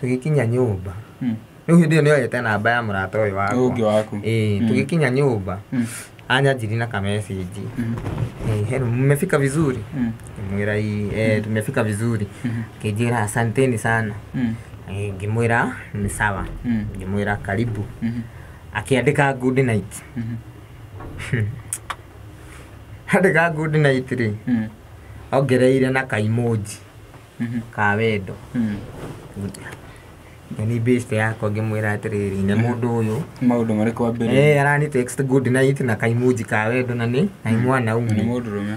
Tũgĩkinya nyũmba, rĩu hĩndĩ ĩyo nĩoyete namba ya mũrata ũyũ wakwa. Ũngĩ waku. Ĩĩ, tũgĩkinya nyũmba, anyanjirie na kamessage, "Hello, mmefika vizuri?" Ngĩmwĩra, "Ĩ, tumefika vizuri." Akĩnjĩra, "Asanteni sana." Ngĩmwĩra nĩ sawa. Ngĩmwĩra karibu. Akĩandĩka good night. Andĩka good night rĩ, ongereire na kaimoji ka wendo. Ni best yakwa, ngĩmwĩra atĩrĩrĩ, nĩ mũndũ ũyũ Maũndũ marĩkũ ambĩrĩria? Arani text good night na kaimoji ka wendo, na nĩ na nĩ mwanaume. Nĩ mũndũrũme.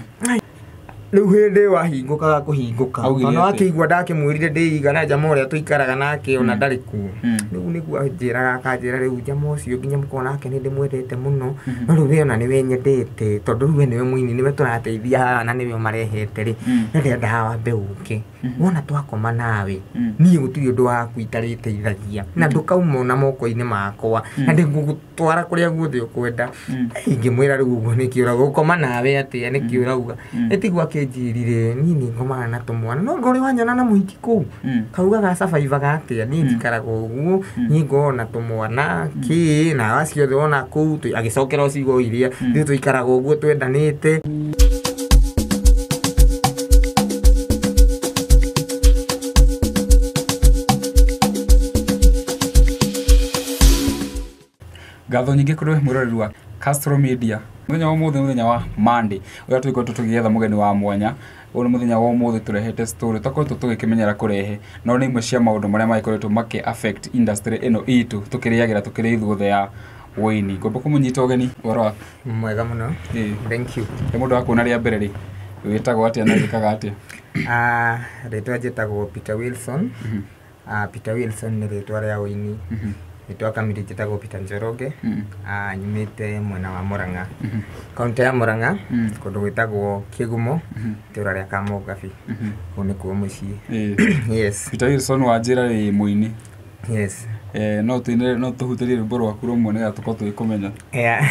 Rĩu hĩndĩ ĩyo ahingũkaga kũhingũka. Augire Tondũ atĩa? akĩigua ndakĩmwĩrire ndĩigana jama ũrĩa tũikaraga nake ona ndarĩ kuo. Rĩu nĩguo anjĩraga, akanjĩra rĩu jama ũcio nginya mũkorwo nake nĩ ndĩmwendete mũno, no rĩu we ona nĩwe nyendete, tondũ rĩu we nĩwe mũini, nĩwe tũrateithia haha na nĩwe ũmarehete rĩ, no ndĩrendaga wambe ũke wona twakoma nawe. Niĩ gũtirĩ ũndũ waku itarĩteithagia na ndũkauma ona moko-inĩ makwa na ndĩngũgũtwara kũrĩa guothe ũkwenda. Ingĩmwĩra rĩu ũguo nĩkĩ ũrauga gũkoma nawe atĩa? Nĩkĩ ũrauga? Ĩtiguo akĩnjĩrire niĩ nĩ ngomaga na tũmwana, no ngorĩ wanyona na mũhiki kũu kauga gacabaibaga atĩa? Niĩ njikaraga ũguo, niĩ ngoragwo na tũmwana kĩ na acio othe wona kũu. Agĩcokera o ciugo iria ithuĩ tũikaraga ũguo twendanĩte. Ngatho nyingĩ kũrĩ mwĩroreri wa Castro Media. Mũthenya wa ũmũthĩ, mũthenya wa Monday, ũrĩa tũgĩkoretwo tũgĩetha mũgeni wa mwanya. Ũyũ nĩ mũthenya wa ũmũthĩ tũrehete story tũkoretwo tũgĩkĩmenyera kũrehe, no nĩ imwe cia maũndũ marĩa magĩkoretwo makĩ affect industry ĩno itũ tũkĩrĩagĩra tũkĩrĩ ithuothe ya wũini. Ngwamba kũmũnyita ũgeni, ũhoro waku? Mwega mũno. Thank you. Nĩ mũndũ wakuona rĩa mbere rĩ, wĩtagwo atĩa na wĩkaga atĩa? Rĩtwa njĩtagwo Peter Wilson. Peter Wilson nĩ rĩtwa rĩa ũini. Rĩtwa kamiri njĩtagwo Peter Njoroge. Nyumĩte mwena wa Murang'a, kaunti ya Murang'a, kũndũ gwĩtagwo Kĩgumo, itũũra rĩa Kamongabi. Kũu nĩkuo mũciĩ. Yes. Peter Wilson, wanjĩra wĩ mũini. Yes. No tũinĩre, no tũhutĩrie rwĩmbo rwaku rũmwe nĩgetha tũkorwo tũgĩkũmenya? Yeah.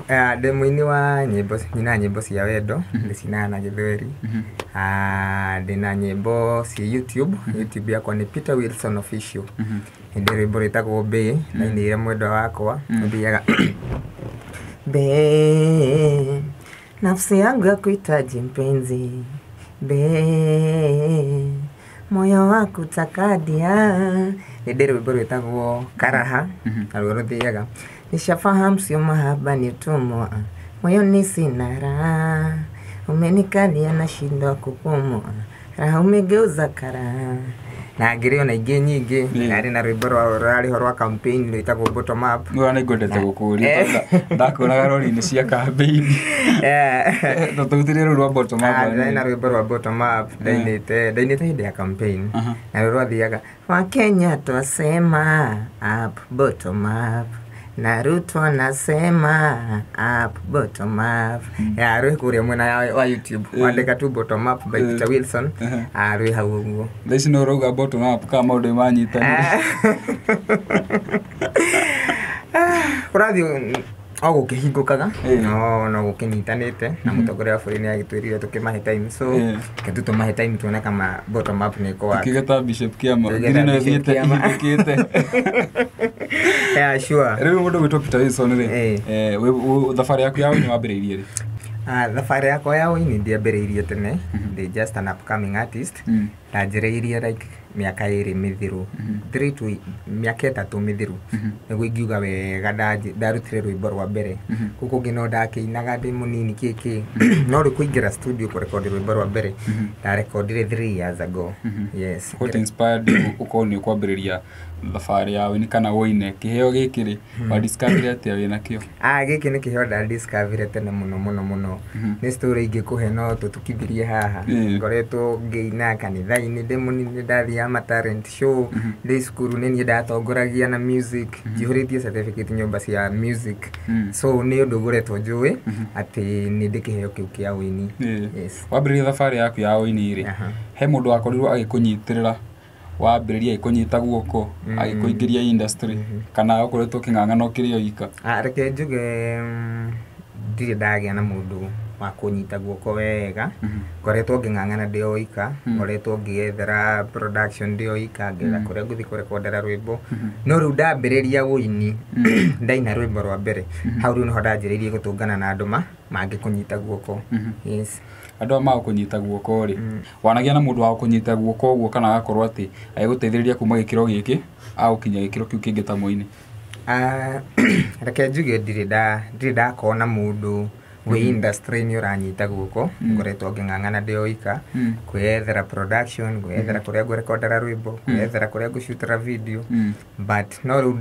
Ndĩ mũini wa nyĩmbo, nyinaga nyĩmbo cia wendo, ndĩcinaga na gĩthweri. Ndĩna nyĩmbo ciĩ YouTube. YouTube yakwa nĩ Peter Wilson Official. Ndĩ rwĩmbo rwĩtagwo Mbĩ, ndainĩire mwendwa wakwa, rũthiaga, Be, nafsi yangu ya kuhitaji mpenzi, be, moyo waku takadia. Nĩ ndĩ rwĩmbo rwĩtagwo Karaha, naruo rũthiaga, nishafahamu sio mahaba ni utumwa, moyoni sina raha, umenikalia nashindwa kupumua, raha umegeuza karaha. Na ngĩrĩ ona ingĩ nyingĩ. Ndarĩ na rwĩmbo rũrarĩ ho rwa campaign rwĩtagwo Bottom Up. Nĩ nĩngwendete gũkũria tondũ ndakuonaga rori-inĩ cia campaign. Tũhutĩrie rũu rwa bottom up. Ndarĩ na rwĩmbo rwa Bottom Up ndainĩte hĩndĩ ya campaign, na rwo rwathiaga, Wakenya twasema up bottom up, na Ruto anasema up bottom up. Ya rwĩ kũrĩa mwena wa YouTube, wandĩka tu Bottom Up by Peter Wilson. Rwĩ hau ũguo. Thaa ici no ũrauga bottom up kana maũndũ nĩ manyitanire? Kũrathiĩ o gũkĩhingũkaga. No gũkĩnyitanĩte na mũtongoria wa bũrũri nĩ agĩtwĩrire tũkĩmahe time, so reke tu tũmahe time tuone kama bottom up nĩ ĩkũ work. Tukiuge ta Bishop Kiama, Tuge ngiri ta no Bishop ĩthiĩte Kiama. ihingũkĩte. Yeah, sure. Rĩu mũndũ gwĩtwo Peter Wilson rĩ, thabarĩ yaku ya ũini wambĩrĩirie rĩ? Thabarĩ yakwa ya ũini ndiambĩrĩirie tene, ndĩ just an upcoming artist. Ndanjĩrĩirie like mĩaka 2 mĩthiru, 3 to mĩaka 3 mĩthiru nĩguo ingiuga wega ndarutire rwĩmbo rwa mbere. Kũu kũngĩ no ndakĩinaga ndĩ mũnini kĩkĩ, no rĩu kũingĩra studio kũrekondi rwĩmbo rwa mbere ndarekondire 3 years ago. Yes. What inspired you ũkorwo nĩ ũkwambĩrĩria thabarĩ ya ũini kana ũine? Kĩheo gĩkĩ rĩ, wa discover atĩa wĩna kĩo? Gĩkĩ nĩ kĩheo ndadiscoverire tene mũno mũno mũno. Nĩ story ingĩkũhe no tũtukithirie haha. Ngoretwo ngĩina kanitha-inĩ ndĩ mũnini, ndathiaga ma talent show ndĩ cukuru, nĩ niĩ ndatongoragia na music, njihũrĩtie certificate nyũmba cia music. So nĩ ũndũ ngoretwo njũĩ atĩ nĩ ndĩ kĩheo kĩu kĩa ũini. Yes. Wambĩrĩria thabarĩ yaku ya ũini rĩ, he mũndũ wakorirwo agĩkũnyitĩrĩra wambĩrĩria, agĩkũnyita guoko, agĩkũingĩria industry, kana ũkoretwo ũkĩng'ang'ana ũkĩrĩ o ika? Reke njuge, ndirĩ ndagĩa na mũndũ wa kũnyita guoko wega. Ngoretwo ngĩng'ang'ana ndĩ o wika, ngoretwo ngĩethera production ndĩ o wika, ngetha kũrĩa ngũthiĩ kũrekondera rwĩmbo. No rĩu ndambĩrĩria wũini, ndaina rwĩmbo rwa mbere, hau rĩu nĩho ndanjĩrĩirie gũtũngana na andũ mangĩkũnyita guoko. Yes. Andũ aya magũkũnyita guoko rĩ, wanagia na mũndũ wa gũkũnyita guoko ũguo kana agakorwo atĩ agĩgũteithĩrĩria kuma gĩkĩro gĩkĩ agũkinya gĩkĩro kĩu kĩngĩ ta mũini? Reke njuge ndirĩ ndakorwo na mũndũ wĩ industry-inĩ ũranyita guoko. Ngoretwo ngĩng'ang'ana ndĩ o wika, kwĩyethera production, kwĩyethera kũrĩa ngũrekondera rwĩmbo, kwĩyethera kũrĩa ngũcutĩra video. But no rĩu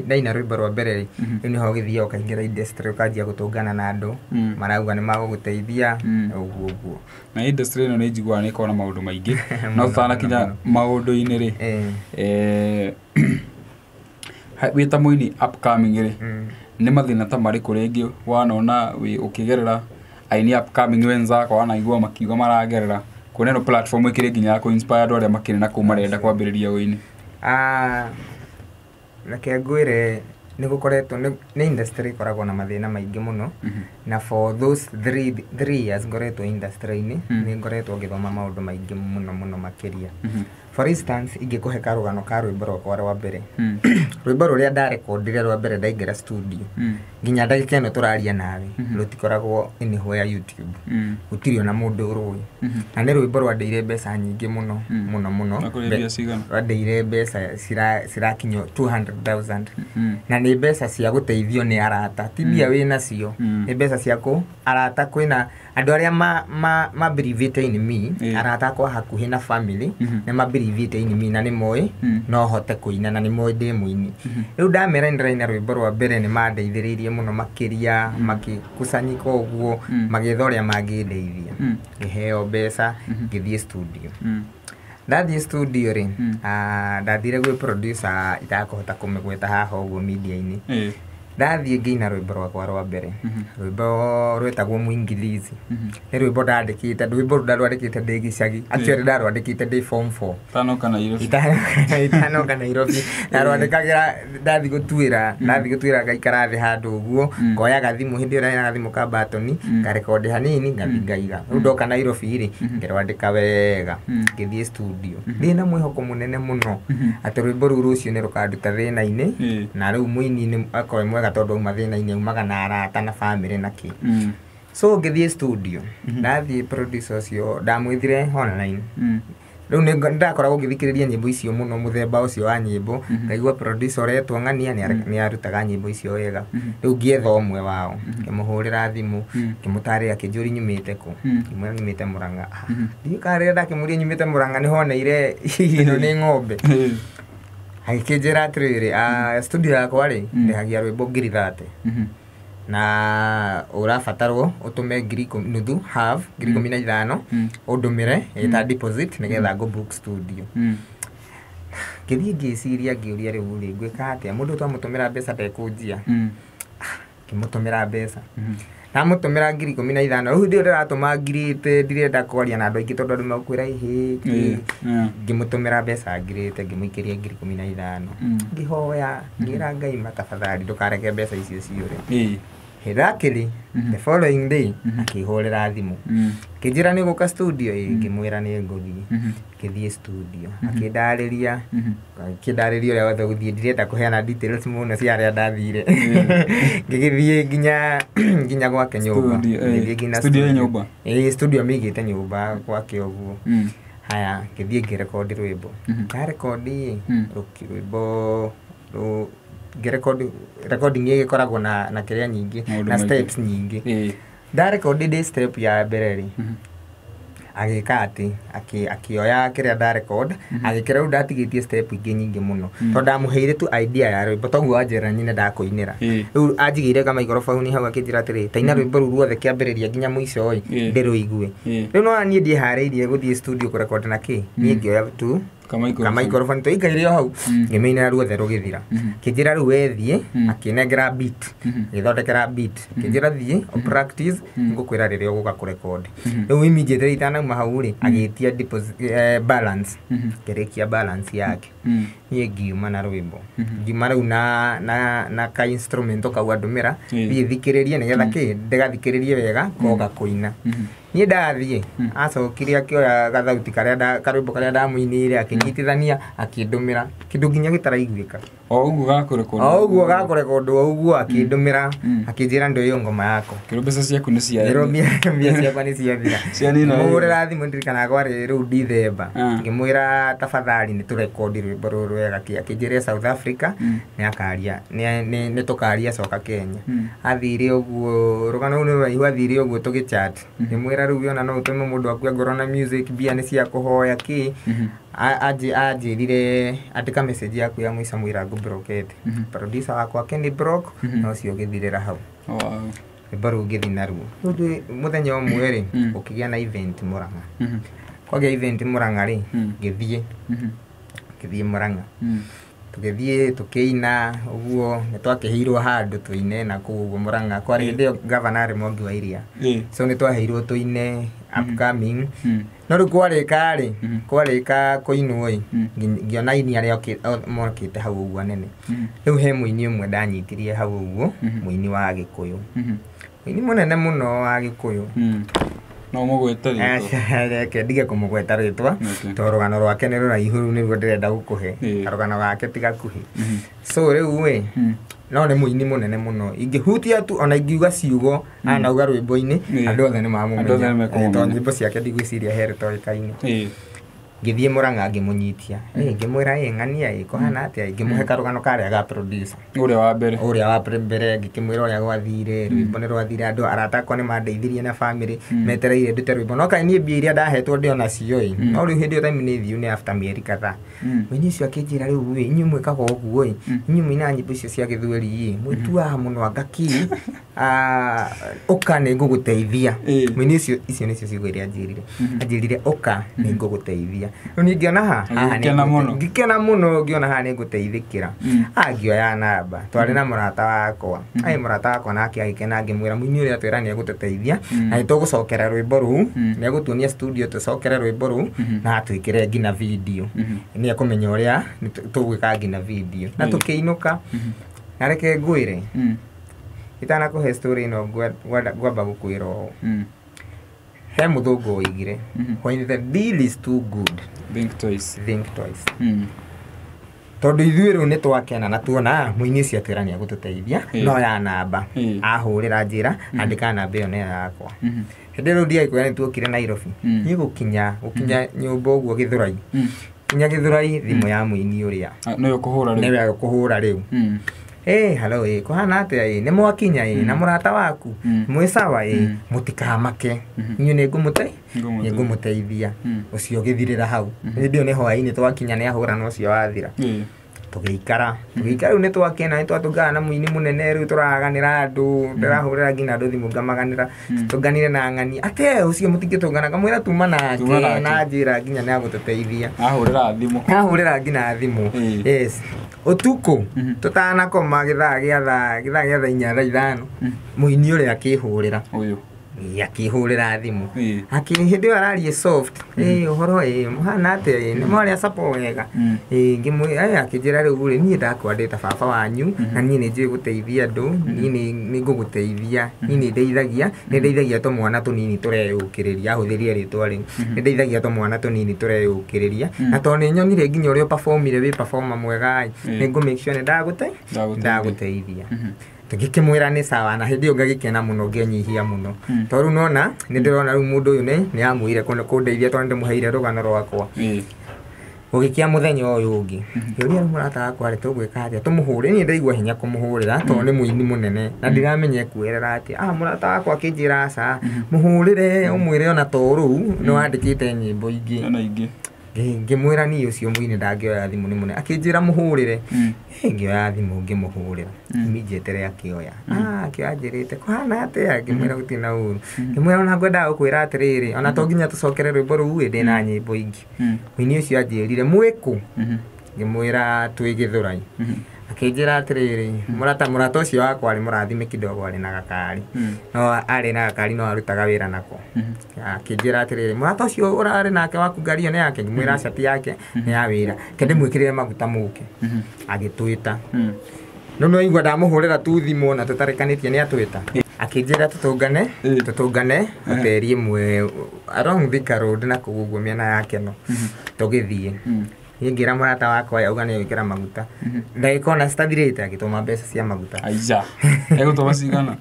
ndaina rwĩmbo rwa mbere rĩ, rĩu nĩho ũgĩthiaga ũkaingĩra industry, ũkanjia gũtũngana na andũ marauga nĩ magũgũteithia, ũguo ũguo. Na industry ĩno nĩ njiguaga nĩ ĩkoragwo na maũndũ maingĩ, no tũtanakinya maũndũ-inĩ rĩ, wĩ ta mũini upcoming rĩ, nĩ mathĩna ta marĩkũ rĩngĩ wanona wĩ ũkĩgerera aini upcoming wenzako wanaigua makiuga maragerera kuona ĩno platform ĩkĩrĩ nginya ya kũ-inspire andũ arĩa makĩrĩ na kũu marenda kwambĩrĩria ũini? Reke ngwĩre nĩ gũkoretwo nĩ industry ĩkoragwo na mathĩna maingĩ mũno, na for those 3 years ngoretwo industry-inĩ, nĩ ngoretwo ngĩthoma maũndũ maingĩ mũno mũno makĩria. For instance, ingĩkũhe karũgano ka rwĩmbo rwakwa rwa mbere, rwĩmbo rũrĩa ndarekondire rwa mbere ndaingĩra studio, nginya ndagĩka ĩno tũraria nawe, rũtikoragwo anywhere YouTube, gũtirĩ ona mũndũ ũrũĩ, na nĩ rwĩmbo rwandeire mbeca nyingĩ mũno mũno mũno. Na kũrĩ mbia cigana? Rwandeire mbeca cirakinya 200,000, na nĩ mbeca cia gũteithio nĩ arata, ti mbia wĩ nacio, nĩ mbeca cia kũ arata. Kwĩna andũ arĩa ma believe in me, arata akwa hakuhĩ na family, nĩ ma believe in me na nĩ moĩ no hote kũina na nĩ moĩ ndĩ mũini. Rĩu ndamera nĩ ndĩraina rwĩmbo rwa mbere, nĩ mandeithĩrĩirie mũno makĩria, makĩkusanyika ũguo, magĩetha ũrĩa mangĩndeithia, ngĩheo mbeca, ngĩthiĩ studio. Ndathiĩ studio rĩ, ndathire gwĩ producer itakũhota kũmĩgweta haha ũguo media-inĩ. Ndathiĩ ngĩina rwĩmbo rwakwa rwa mbere, rwĩmbo rwetagwo Mwingilizi. Nĩ rwĩmbo ndandĩkĩte, rwĩmbo rũu ndarwandĩkĩte ndĩ gĩcagi. Actually, ndarwandĩkĩte ndĩ form 4. Tanoka Nairobi. Itanoka Nairobi. Ndarwandĩkagĩra ndathiĩ gũtuĩra ngaikara thĩ handũ ũguo, ngoya gathimũ, hĩndĩ ĩyo ndarĩ na gathimũ ka batoni, ngarekondi hanini, ngathiĩ ngaiga. Rĩu ndoka Nairobi rĩ, ngĩrwandĩka wega, ngĩthiĩ studio ndĩ na mwĩhoko mũnene mũno atĩ rwĩmbo rũu rũciũ nĩ rũkanduta thĩna-inĩ, na rĩu mũini nĩ akorwo e mwega tondũ auma thĩna-inĩ aumaga na arata na family na kĩ. So ngĩthiĩ studio, ndathiĩ producer ũcio ndamwĩthire online. Rĩu nĩ ndakoragwo ngĩthikĩrĩria nyĩmbo icio mũno, mũthemba ũcio wa nyĩmbo, ngaigua producer ũretwo ng'ania nĩ arutaga nyĩmbo icio wega. Rĩu ngĩetha ũmwe wao, ngĩmũhũrĩra thimũ, ngĩmũtarĩria, akĩnjũria nyumĩte kũ, ngĩmwĩra nyumĩte Mũrang'a. Ndiũĩ kana rĩrĩa ndakĩmũria nyumĩte Mũrang'a nĩ honeire ĩno nĩ ng'ombe. Agĩkĩnjĩra atĩrĩrĩ, studio yakwa rĩ, ndĩhagia rwĩmbo 30,000, na ũrabatarwo ũtũme 10,000, nuthu, half, 15,000, ũndũmĩre ĩta deposit nĩgetha ngũ book studio. Ngĩthiĩ ngĩciria, ngĩũria rĩu rĩ, ngwĩka atĩa, mũndũ twamũtũmĩra mbeca ndekũnjia. Ngĩmũtũmĩra mbeca, ndamũtũmĩra 15,000. Rĩu hĩndĩ ĩyo ndĩratũma ngirĩte, ndirenda kwaria na andũ aingĩ tondũ andũ megũkwĩra ĩhĩ kĩ. Ngĩmũtũmĩra mbeca ngirĩte, ngĩmũikĩria 15,000. Ngĩhoya, ngĩra Ngai matafadhali ndũkareke mbeca icio ciũre. Luckily, the following day akĩhũrĩra thimũ, akĩnjĩra nĩ gũka studio. Ĩ, ngĩmwĩra nĩ ngũthiĩ. Ngĩthiĩ studio, akĩndarĩria, akĩndarĩria ũrĩa wothe gũthiĩ. Ndirenda kũheana details mũno cia harĩa ndathire. Ngĩgĩthiĩ nginya gwake nyũmba. Studio, Ngĩthiĩ nginya studio ya nyũmba? Ĩ, studio mĩigĩte nyũmba gwake ũguo. Haya, ngĩthiĩ ngĩrekondi rwĩmbo. Ndarekondi rwĩmbo ngĩrekondi, recording ĩgĩkoragwo na kĩrĩa nyingĩ, Maũndũ na maingĩ. steps nyingĩ. Ndarekondi ndĩ step ya mbere rĩ, agĩka atĩ akĩoya kĩrĩa ndarecord, agĩkĩra. Rĩu ndatigĩtie step ingĩ nyingĩ mũno, tondũ ndamũheire tu idea ya rwĩmbo toguo wanjĩra nyine ndakũinĩra. Rĩu anjigĩire kamaikoroboni hau, akĩnjĩra atĩrĩ, taina rwĩmbo rũu ruothe kĩambĩrĩria nginya mũico ĩ, ndĩrũigue. Rĩu no niĩ ndiĩharĩirie gũthiĩ studio kũrekondi na kĩ, niĩ ngĩoya tu Kamaikorophone tũikaire o hau ngĩmĩinĩra ruothe rũgĩthira. Kĩnjĩra rĩu wethiĩ, akĩnengera beat, agĩthondekera beat, kĩnjĩra thiĩ o practice, ngũkwĩra rĩrĩa ũgũka kũrekondi. Rĩu immediately itanauma hau rĩ, agĩtia deposit, balance, ngĩrĩkia balance yake. Niĩ ngiuma na rwĩmbo, ngiuma rĩu na ka instrument kau andũmĩra, thiĩ thikĩrĩrie nĩgetha kĩ ndĩgathikĩrĩrie wega koga kũina. Niĩ ndathiĩ, acokire akĩoya gathauti karĩa karwĩmbo karĩa ndamũinĩire, akĩnyitithania, akĩndũmĩra kĩndũ nginya gĩtaraiguĩka. O ũguo gakũrekondwo, o ũguo gakũrekondwo, o ũguo akĩndũmĩra, akĩnjĩra ndo ĩyo ngoma yako. Kĩrwo mbeca ciaku nĩ cia Kĩrwo mbia ciakwa nĩ ciathira. Mũhũrĩra thimũ ndirikanaga kwarĩ rĩu Dithemba, ngĩmwĩra tafadhali nĩ tũrekondi rwĩmbo rũrũ wega kĩ, akĩnjĩra South Africa nĩ akaria, nĩ tũkaria coka Kenya. Athire ũguo rũgano rũu nĩ rũraihu, athire ũguo tũgĩchat, ngĩmwĩra rĩu ona no ũtũme mũndũ akue ngoro na music, mbia nĩ cia kũhoya kĩ. Anjĩrire andĩka message yaku ya mũico mwĩra ngũbrokete producer wakwa Kenny Brock, na ũcio ũgĩthirĩra hau. Rwĩmbo rũu ngĩthiĩ naruo. Rĩu mũthenya ũmwe rĩ, gũkĩgĩa na event Murang'a. Kwagĩa event Murang'a rĩ, ngĩthiĩ Murang'a, tũgĩthiĩ tũkĩina ũguo, nĩ twakĩheirwo handũ tũine na kũu ũguo Murang'a. Kwarĩ hĩndĩ ĩyo gavana arĩ Mwangi wa Iria, so nĩ twaheirwo tũine upcoming. No rĩu kwarĩka rĩ, kwarĩka kũinwo ĩ, ngĩona aini arĩa mokĩte hau ũguo anene. Rĩu he mũini ũmwe ndanyitirie hau ũguo, mũini wa Gĩkũyũ, mũini mũnene mũno wa Gĩkũyũ. No mũgwete rĩtwa? Reke ndige kũmũgweta rĩtwa, tondũ rũgano rwake nĩ rũraihu, rĩu nĩruo ndĩrenda gũkũhe karũgano gake ti gakuhĩ. So rĩu ĩ, no nĩ mũini mũnene mũno, ingĩhutia tu ona ingiuga ciugo anauga rwĩmbo-inĩ, andũ othe nĩ mamũmenya, tondũ nyĩmbo ciake ndigwĩciria he rĩtoĩkaine. Ngĩthiĩ Murang'a ngĩmũnyitia, ngĩmwĩra ĩ ng'ania ĩ kũhana atĩa, ngĩmũhe karũgano karĩa ga producer ũrĩa wa mbere, ũrĩa wa mbere, ngĩkĩmwĩra ũrĩa gwathire, rwĩmbo nĩ rwathire, andũ arata akwa nĩ mandeithirie na family metereire ndute rwĩmbo, no kaĩ niĩ mbia iria ndahetwo ndĩ onacio ĩ, no rĩu hĩndĩ ĩyo time nĩ thiu nĩ after mĩeri kadhaa. Mũini ũcio akĩnjĩra rĩu ĩ, inyuĩ mwĩkaga ũguo ĩ, inyuĩ mũinaga nyĩmbo icio cia gĩthweri ĩ, mwĩtuaga mũno anga kĩ, ũka nĩ ngũgũteithia. Mũini ũcio, icio nĩcio ciugo iria anjĩrire, anjĩrire ũka nĩ ngũgũteithia. Rĩu niĩ ngĩona haha ngĩkena mũno, ngĩona haha nĩ ngũteithĩkĩra. Angĩoya namba, twarĩ na mũrata wakwa, ai mũrata wakwa nake agĩkena, ngĩmwĩra mũini ũrĩa atwĩra nĩ egũtũteithia, na nĩ tũgũcokera rwĩmbo rũu, nĩ egũtuonia studio tũcokere rwĩmbo rũu, na atwĩkĩre nginya video, nĩ ekũmenya ũrĩa tũgwĩka nginya video. Na tũkĩinũka, na reke ngwĩre, itanakũhe story ĩno ngwamba gũkwĩra ũũ. He mũthũngũ oigire, when the deal is too good, think twice. Think twice. Tondũ ithuĩ rĩu nĩ twakena na tuona mũini ũcio atwĩra nĩ egũtũteithia, no ya namba ahũrĩra njĩra, andĩka namba ĩyo nĩyo yakwa. Hĩndĩ ĩyo ndiakwĩra nĩ tuokire Nairobi, niĩ gũkinya nyũmba ũguo Gĩthũrai, kinya Gĩthũrai thimũ ya mũini ũrĩa nĩwe kũhũra rĩu, nĩwe kũhũra rĩu. Hello ĩ, kũhana atĩa ĩ, nĩ mwakinya ĩ, na mũrata waku mwĩ sawa ĩ, mũtikamake, inyuĩ nĩ ngũmũteithia. Ũcio ũgĩthirĩra hau. Hĩndĩ ĩyo nĩ hwaĩ-inĩ twakinya, nĩ ahũra na ũcio wathira. Tũgĩikara rĩu nĩ twakena, nĩ twatũngana na mũini mũnene, rĩu tũraganĩra andũ, ndĩrahũrĩra nginya andũ thimũ ngamaganĩra, tũnganire na ng'ani ate ũcio mũtingĩtũngana, ngamwĩra tuma nake na njĩra nginya nĩ agũtũteithia. Ahũrĩra nginya thimũ. Yes, ũtukũ tũtanakoma gĩthaa gĩa thaa 4 thaa 5, mũini ũrĩa akĩhũrĩra akĩhũrĩra thimũ, hĩndĩ ĩyo araria soft, ũhoro ĩ mũhana atĩa ĩ, nĩ mwarĩa sapo wega ĩ, ngĩmwĩra, akĩnjĩra rĩu rĩ, niĩ ndakwandĩta baba wanyu, na niĩ nĩ njũĩ gũteithia andũ, niĩ nĩ ngũgũteithia, niĩ nĩ ndeithagia, nĩ ndeithagia tũmwana tũnini tũreyũkĩrĩria, ahũthĩrie rĩtwa rĩu, nĩ ndeithagia tũmwana tũnini tũreyũkĩrĩria, na tondũ nĩ nyonire nginya ũrĩa ũperformire wĩ performer mwega ĩ, nĩ ngũ make sure nĩ ndagũteithia. Tũgĩkĩmwĩra nĩ sawa, na hĩndĩ ĩyo ngagĩkena mũno, ngĩenyihia mũno, tondũ rĩu nona nĩ ndĩrona rĩu mũndũ ũyũ nĩ amwĩire kũndeithia, tondũ nĩndĩmũheire rũgano rwakwa. Gũgĩkia mũthenya ũyũ ũngĩ, ngĩũria rĩu mũrata wakwa rĩ, tũgwĩka atĩa, tũmũhũre? Niĩ ndaigua hinya kũmũhũrĩra tondũ nĩ mũini mũnene na ndiramenya ekuoerera atĩa. Mũrata wakwa akĩnjĩra aca, mũhũrĩre ũmwĩre ona to rũu nĩ wandĩkĩte nyĩmbo ingĩ. Ngĩmwĩra niĩ ũcio mũini ndangĩoya thimũ nĩ mũnene. Akĩnjĩra mũhũrĩre. Ngĩoya thimũ ngĩmũhũrĩra. Immediately akĩoya. Akĩoya anjĩrĩte kũhana atĩa? Ngĩmwĩra gũtirĩ na ũru. Ngĩmwĩra ona ngwendaga gũkwĩra atĩrĩrĩ, ona to nginya tũcokere rwĩmbo rũu ĩ, ndĩna nyĩmbo ingĩ. Mũini ũcio anjĩrire mwĩkũ? Ngĩmwĩra twĩ Gĩthũrai. Akĩnjĩra atĩrĩrĩ, mũrata ũcio wakwa arĩ mũrathime kidogo, arĩ na gakari. No arĩ na gakari no arutaga wĩra nako. Akĩnjĩra atĩrĩrĩ, mũrata ũcio ũrarĩ nake waku ngari ĩyo nĩ yake? Ngĩmwĩra aca ti yake, nĩ ya wĩra. Reke ndĩmwĩkĩrĩre maguta mũke. Agĩtwĩta. No nĩ waigua ndamũhũrĩra tu thimũ na tũtarĩkanĩtie nĩ atwĩta. Akĩnjĩra tũtũngane hoteri ĩmwe along Thika Road na kũu ũguo mĩena ya Keno. Tũgĩthiĩ. Niĩ ngĩra mũrata wakwa auga nĩ egwĩkĩra maguta. Ndagĩka ona citathirĩte agĩtũma mbeca cia maguta. Aija. Egũtũma cigana?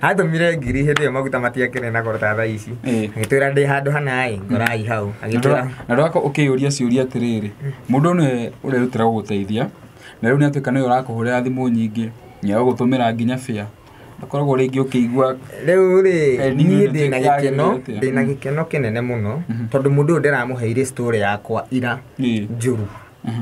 Atũmire 1,000 hĩndĩ ĩyo maguta matiakĩrĩ na goro ta thaa ici. Agĩtwĩra ndĩ handũ hana ĩ, ngorai hau. Agĩtwĩra na ndwako ũkĩyũria ciũria atĩrĩrĩ, mũndũ nĩwe ũrerutĩra gũgũteithia na rĩu nĩ atuĩka nĩwe ũrakũhũrĩra thimũ nyingĩ, nĩ egũgũtũmĩra nginya bĩa. Ndakoragwo rĩngĩ ũkĩigua rĩu rĩ, niĩ ndĩna gĩkeno, ndĩna gĩkeno kĩnene mũno tondũ mũndũ ũyũ ndĩramũheire story yakwa ira njũru.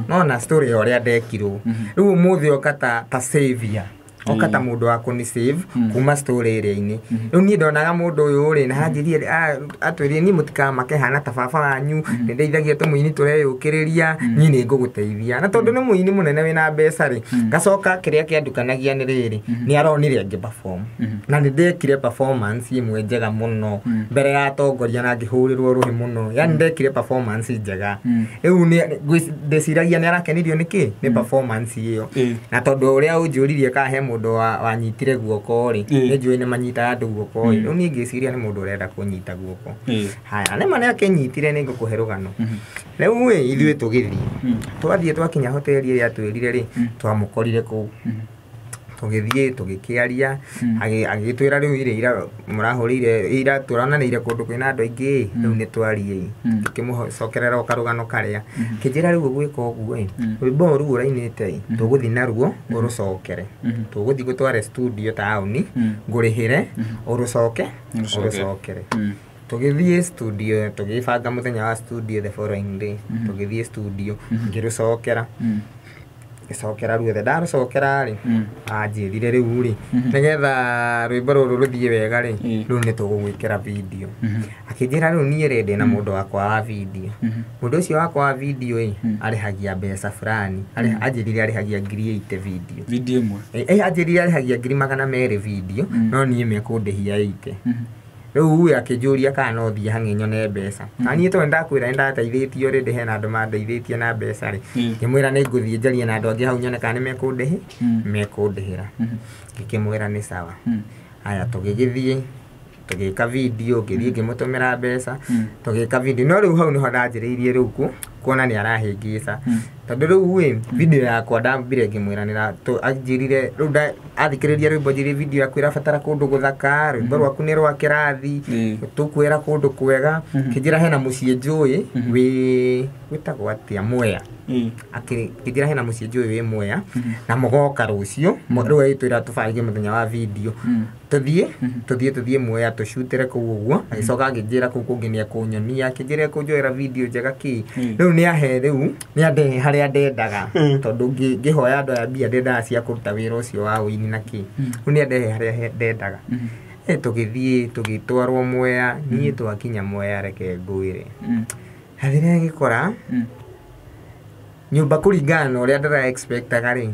No na story ya ũrĩa ndekirwo. Rĩu ũmũthĩ oka ta savior. Oka ta mũndũ wa kũni save kuma story ĩrĩa-inĩ. Rĩu niĩ ndonaga mũndũ ũyũ rĩ, na anjĩrire, atwĩrire niĩ mũtikamake hana ta baba wanyu, nĩ ndeithagia tũmũini tũreyũkĩrĩria, niĩ nĩ ngũgũteithia. Na tondũ nĩ mũini mũnene wĩna mbeca rĩ, ngacoka kĩrĩa kĩandukanagia nĩ rĩrĩ, nĩ aronire ngĩ perform. Na nĩ ndekire performance ĩmwe njega mũno mbere ya atongoria na ngĩhũrĩrwo rũhĩ mũno. Yaani ndekire performance njega. Rĩu ndĩciragia nĩ arakenirio nĩ kĩ? Nĩ performance ĩyo. Na tondũ ũrĩa ũnjũririe kana he mũndũ wanyitire guoko rĩ, nĩ njũĩ nĩ manyitaga andũ guoko rĩ. Rĩu niĩ ngĩciria nĩ mũndũ ũrenda kũnyita guoko. Haya, nĩ ma nĩ akĩnyitire, nĩ ngũkũhe rũgano. Rĩu ĩ, ithuĩ tũgĩthiĩ. Twathiĩ twakinya hoteli ĩrĩa atwĩrire rĩ, twamũkorire kũu. Tũgĩthiĩ tũgĩkĩaria, agĩtwĩra rĩu ira ira mũrahũrĩire, ira tũronanĩire kũndũ kwĩna andũ aingĩ, rĩu nĩ twariei. Tũkĩmũcokerera o karũgano karĩa. Akĩnjĩra rĩu ũgwĩka ũguo ĩ, rwĩmbo rũu ũrainĩte ĩ, tũgũthiĩ naruo ũrũcokere. Tũgũthiĩ gũtware studio taũni, ngũrĩhĩre, ũrũcoke, ũrũcokere. Tũgĩthiĩ studio, tũgĩbanga mũthenya wa studio the following day. Tũgĩthiĩ studio, ngĩrũcokera. Ngĩcokera ruothe. Ndarũcokera rĩ, anjĩrire rĩu rĩ, nĩgetha rwĩmbo rũrũ rũthiĩ wega rĩ, rĩu nĩ tũgũgwĩkĩra video. Akĩnjĩra rĩu niĩ rĩ, ndĩna mũndũ wakwa wa video. Mũndũ ũcio wakwa wa video ĩ, arĩhagia mbeca fulani. Anjĩrire arĩhagia 80,000 video. Video ĩmwe? Anjĩrire arĩhagia 200,000 video, no niĩ mekũndĩhia 80. Rĩu ĩ, akĩnjũria kana no thiĩ hang'e nyone mbeca. Na niĩ tondũ nĩndakwĩra nĩndateithĩtio rĩ, hena andũ mandeithĩtie na mbeca rĩ. Ngĩmwĩra nĩ ngũthiĩ njarie na andũ angĩ hau nyone kana nĩ mekũndĩhĩra. Ngĩkĩmwĩra nĩ sawa. Haya, tũgĩgĩthiĩ, tũgĩka video, ngĩthiĩ ngĩmũtũmĩra mbeca, tũgĩka video. No rĩu hau nĩho ndanjĩrĩirie rĩu kuona nĩ arahĩngĩca. Tondũ rĩu ĩ, video yakwa ndambire ngĩmwĩra anjĩrire, rĩu athikĩrĩria rwĩmbo anjĩrire video yaku ĩrabatara kũndũ gũthaka, rwĩmbo rwaku nĩ rwa kĩrathi, tũkwĩra kũndũ kwega. Akĩnjĩra hena mũciĩ njũĩ wĩtagwo atĩa, Mwea. Akĩnjĩra hena mũciĩ njũĩ wĩ Mwea, na mũgoka rũciũ, rĩu agĩtwĩra tũbange mũthenya wa video. Tũthiĩ, tũthiĩ Mwea tũcutĩre kũu ũguo. Agĩcoka akĩnjĩra kũu kũngĩ nĩ ekũnyonia, akĩnjĩra ekũnjoera video njega kĩ. Rĩu nĩ ahe rĩu, nĩ andehe harĩa ndendaga. Tondũ ngĩhoya andũ aya mbia ndendaga cia kũruta wĩra ũcio wa ũini na kĩ. Rĩu nĩ andehe harĩa ndendaga. Tũgĩthiĩ, tũgĩtwarwo Mwea, niĩ twakinya Mwea reke ngwĩre. Hathire ngĩkora, nyũmba kũringana na ũrĩa ndĩra expectaga rĩ,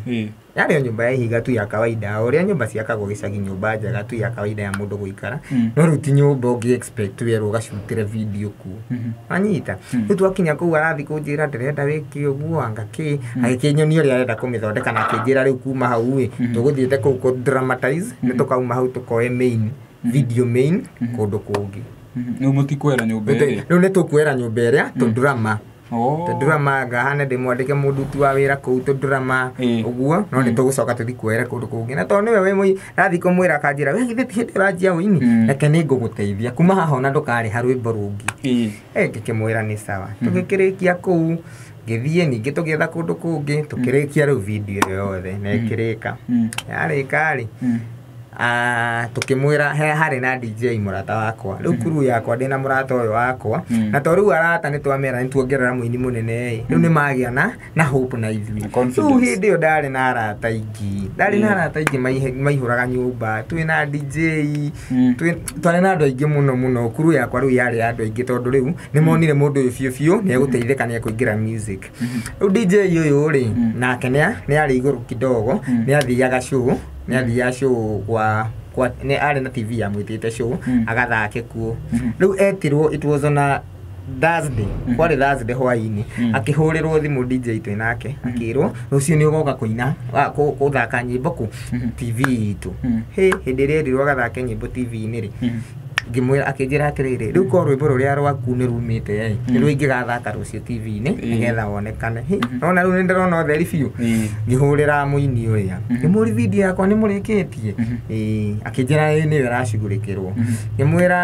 yarĩ o nyũmba ya ihiga tu ya kawaida, o ũrĩa nyũmba ciakagwo gĩcagi, nyũmba njega tu ya kawaida ya mũndũ gũikara. No rĩu ti nyũmba ũngĩ expect werwo ũgacutĩre video kuo. Wanyita? Rĩu twakinya kũu arathiĩ kũnjĩra ndĩrenda wĩke ũguo, anga kĩ, agĩkĩnyonia ũrĩa arenda kũmĩthondeka na akĩnjĩra rĩu kuma hau ĩ, tũgũthiĩte kũu kũ dramatize, nĩ tũkauma hau tũkoe main, video main, kũndũ kũngĩ. Rĩu mũtikuoera nyũmba ĩrĩa? Rĩu nĩ tũkuoera nyũmba ĩrĩa, tũ drama. Tũdrama ngahana ndĩmwandĩke mũndũ wa wĩra kũu tũdrama ũguo, no nĩ tũgũcoka tũthiĩ kuoera kũndũ kũngĩ. Na tondũ nĩwe wĩ mũi, arathiĩ kũmwĩra akanjĩra, we githĩ ti hĩndĩ ũranjia ũini? Reke nĩ ngũgũteithia. Kuma haha ona ndũkarĩha rwĩmbo rũngĩ. Ngĩkĩmwĩra nĩ sawa. Tũgĩkĩrĩkia kũu, ngĩthiĩ ningĩ tũgĩetha kũndũ kũngĩ, tũkĩrĩkia rĩu video ĩyo yothe na ĩkĩrĩka. Yarĩka rĩ, Tukimwira he harĩ na DJ mũrata wakwa rĩu kuru yakwa ndĩna mũrata ũyũ wakwa na to rĩu arata nĩ twamera nĩ tuongerera mũini mũnene ĩ rĩu nĩ magĩa na hope na ithuĩ rĩu hĩndĩ ĩyo ndarĩ na arata aingĩ ndarĩ na arata aingĩ maihũraga nyũmba twĩ na DJ twarĩ na andũ aingĩ mũno mũno kuru yakwa rĩu yarĩ andũ aingĩ tondũ rĩu nĩ monire mũndũ ũyũ biũ biũ nĩ egũteithĩka nĩ ekũingĩra music rĩu DJ ũyũ rĩ nake nĩ arĩ igũrũ kidogo nĩ athiaga show nĩ athiaga show kwa nĩ arĩ na TV yamwĩtĩte show agathake kuo rĩu etirwo it was on a Thursday kwarĩ Thursday hwaĩ-inĩ akĩhũrĩrwo thimũ DJ twĩ nake akĩrwo rũciũ nĩ ũgoka kũina gũthaka nyĩmbo kũ TV itũ hĩndĩ ĩrĩa erirwo agathake nyĩmbo TV-inĩ rĩ ngĩmwĩra akĩnjĩra atĩrĩrĩ rĩu korwo rwĩmbo rũrĩa rwaku nĩ rumĩte ĩ nĩ rũo ingĩgathaka rũciũ TV-inĩ nĩgetha wonekane nona rĩu nĩ ndĩrona ũtheri biũ ngĩhũrĩra mũini ũrĩa ngĩmũria video yakwa nĩ mũrĩkĩtie akĩnjĩra ĩ nĩyo ĩracugurĩkĩrwo ngĩmwĩra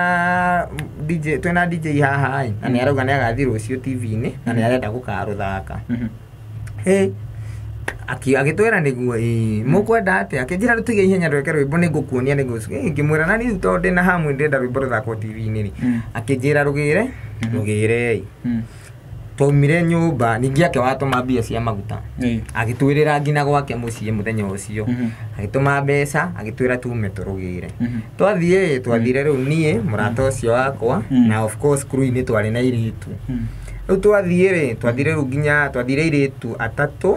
DJ twĩna DJ haha ĩ na nĩ arauga nĩ agathiĩ rũciũ TV-inĩ na nĩ arenda gũkarũthaka agĩtwĩra nĩguo mũkwenda atĩa akĩnjĩra tũtige ihenya twĩke rwĩmbo nĩngũkuonia ngĩmwĩra na niĩ tondũ ndĩna hamu ndĩrenda rwĩmbo rũthakwo TV-inĩ rĩ akĩnjĩra rũgĩre rũgĩre twaumire nyũmba ningĩ ake watũma mbia cia maguta agĩtwĩrĩra nginya gwake mũciĩ mũthenya ũcio agĩtũma mbeca agĩtwĩra tume tũrũgĩre twathiĩ twathire rĩu niĩ mũrata ũcio wakwa na of course crew-inĩ twarĩ na airĩtu rĩu twathiĩ rĩ twathire rĩu nginya twathire airĩtu atatũ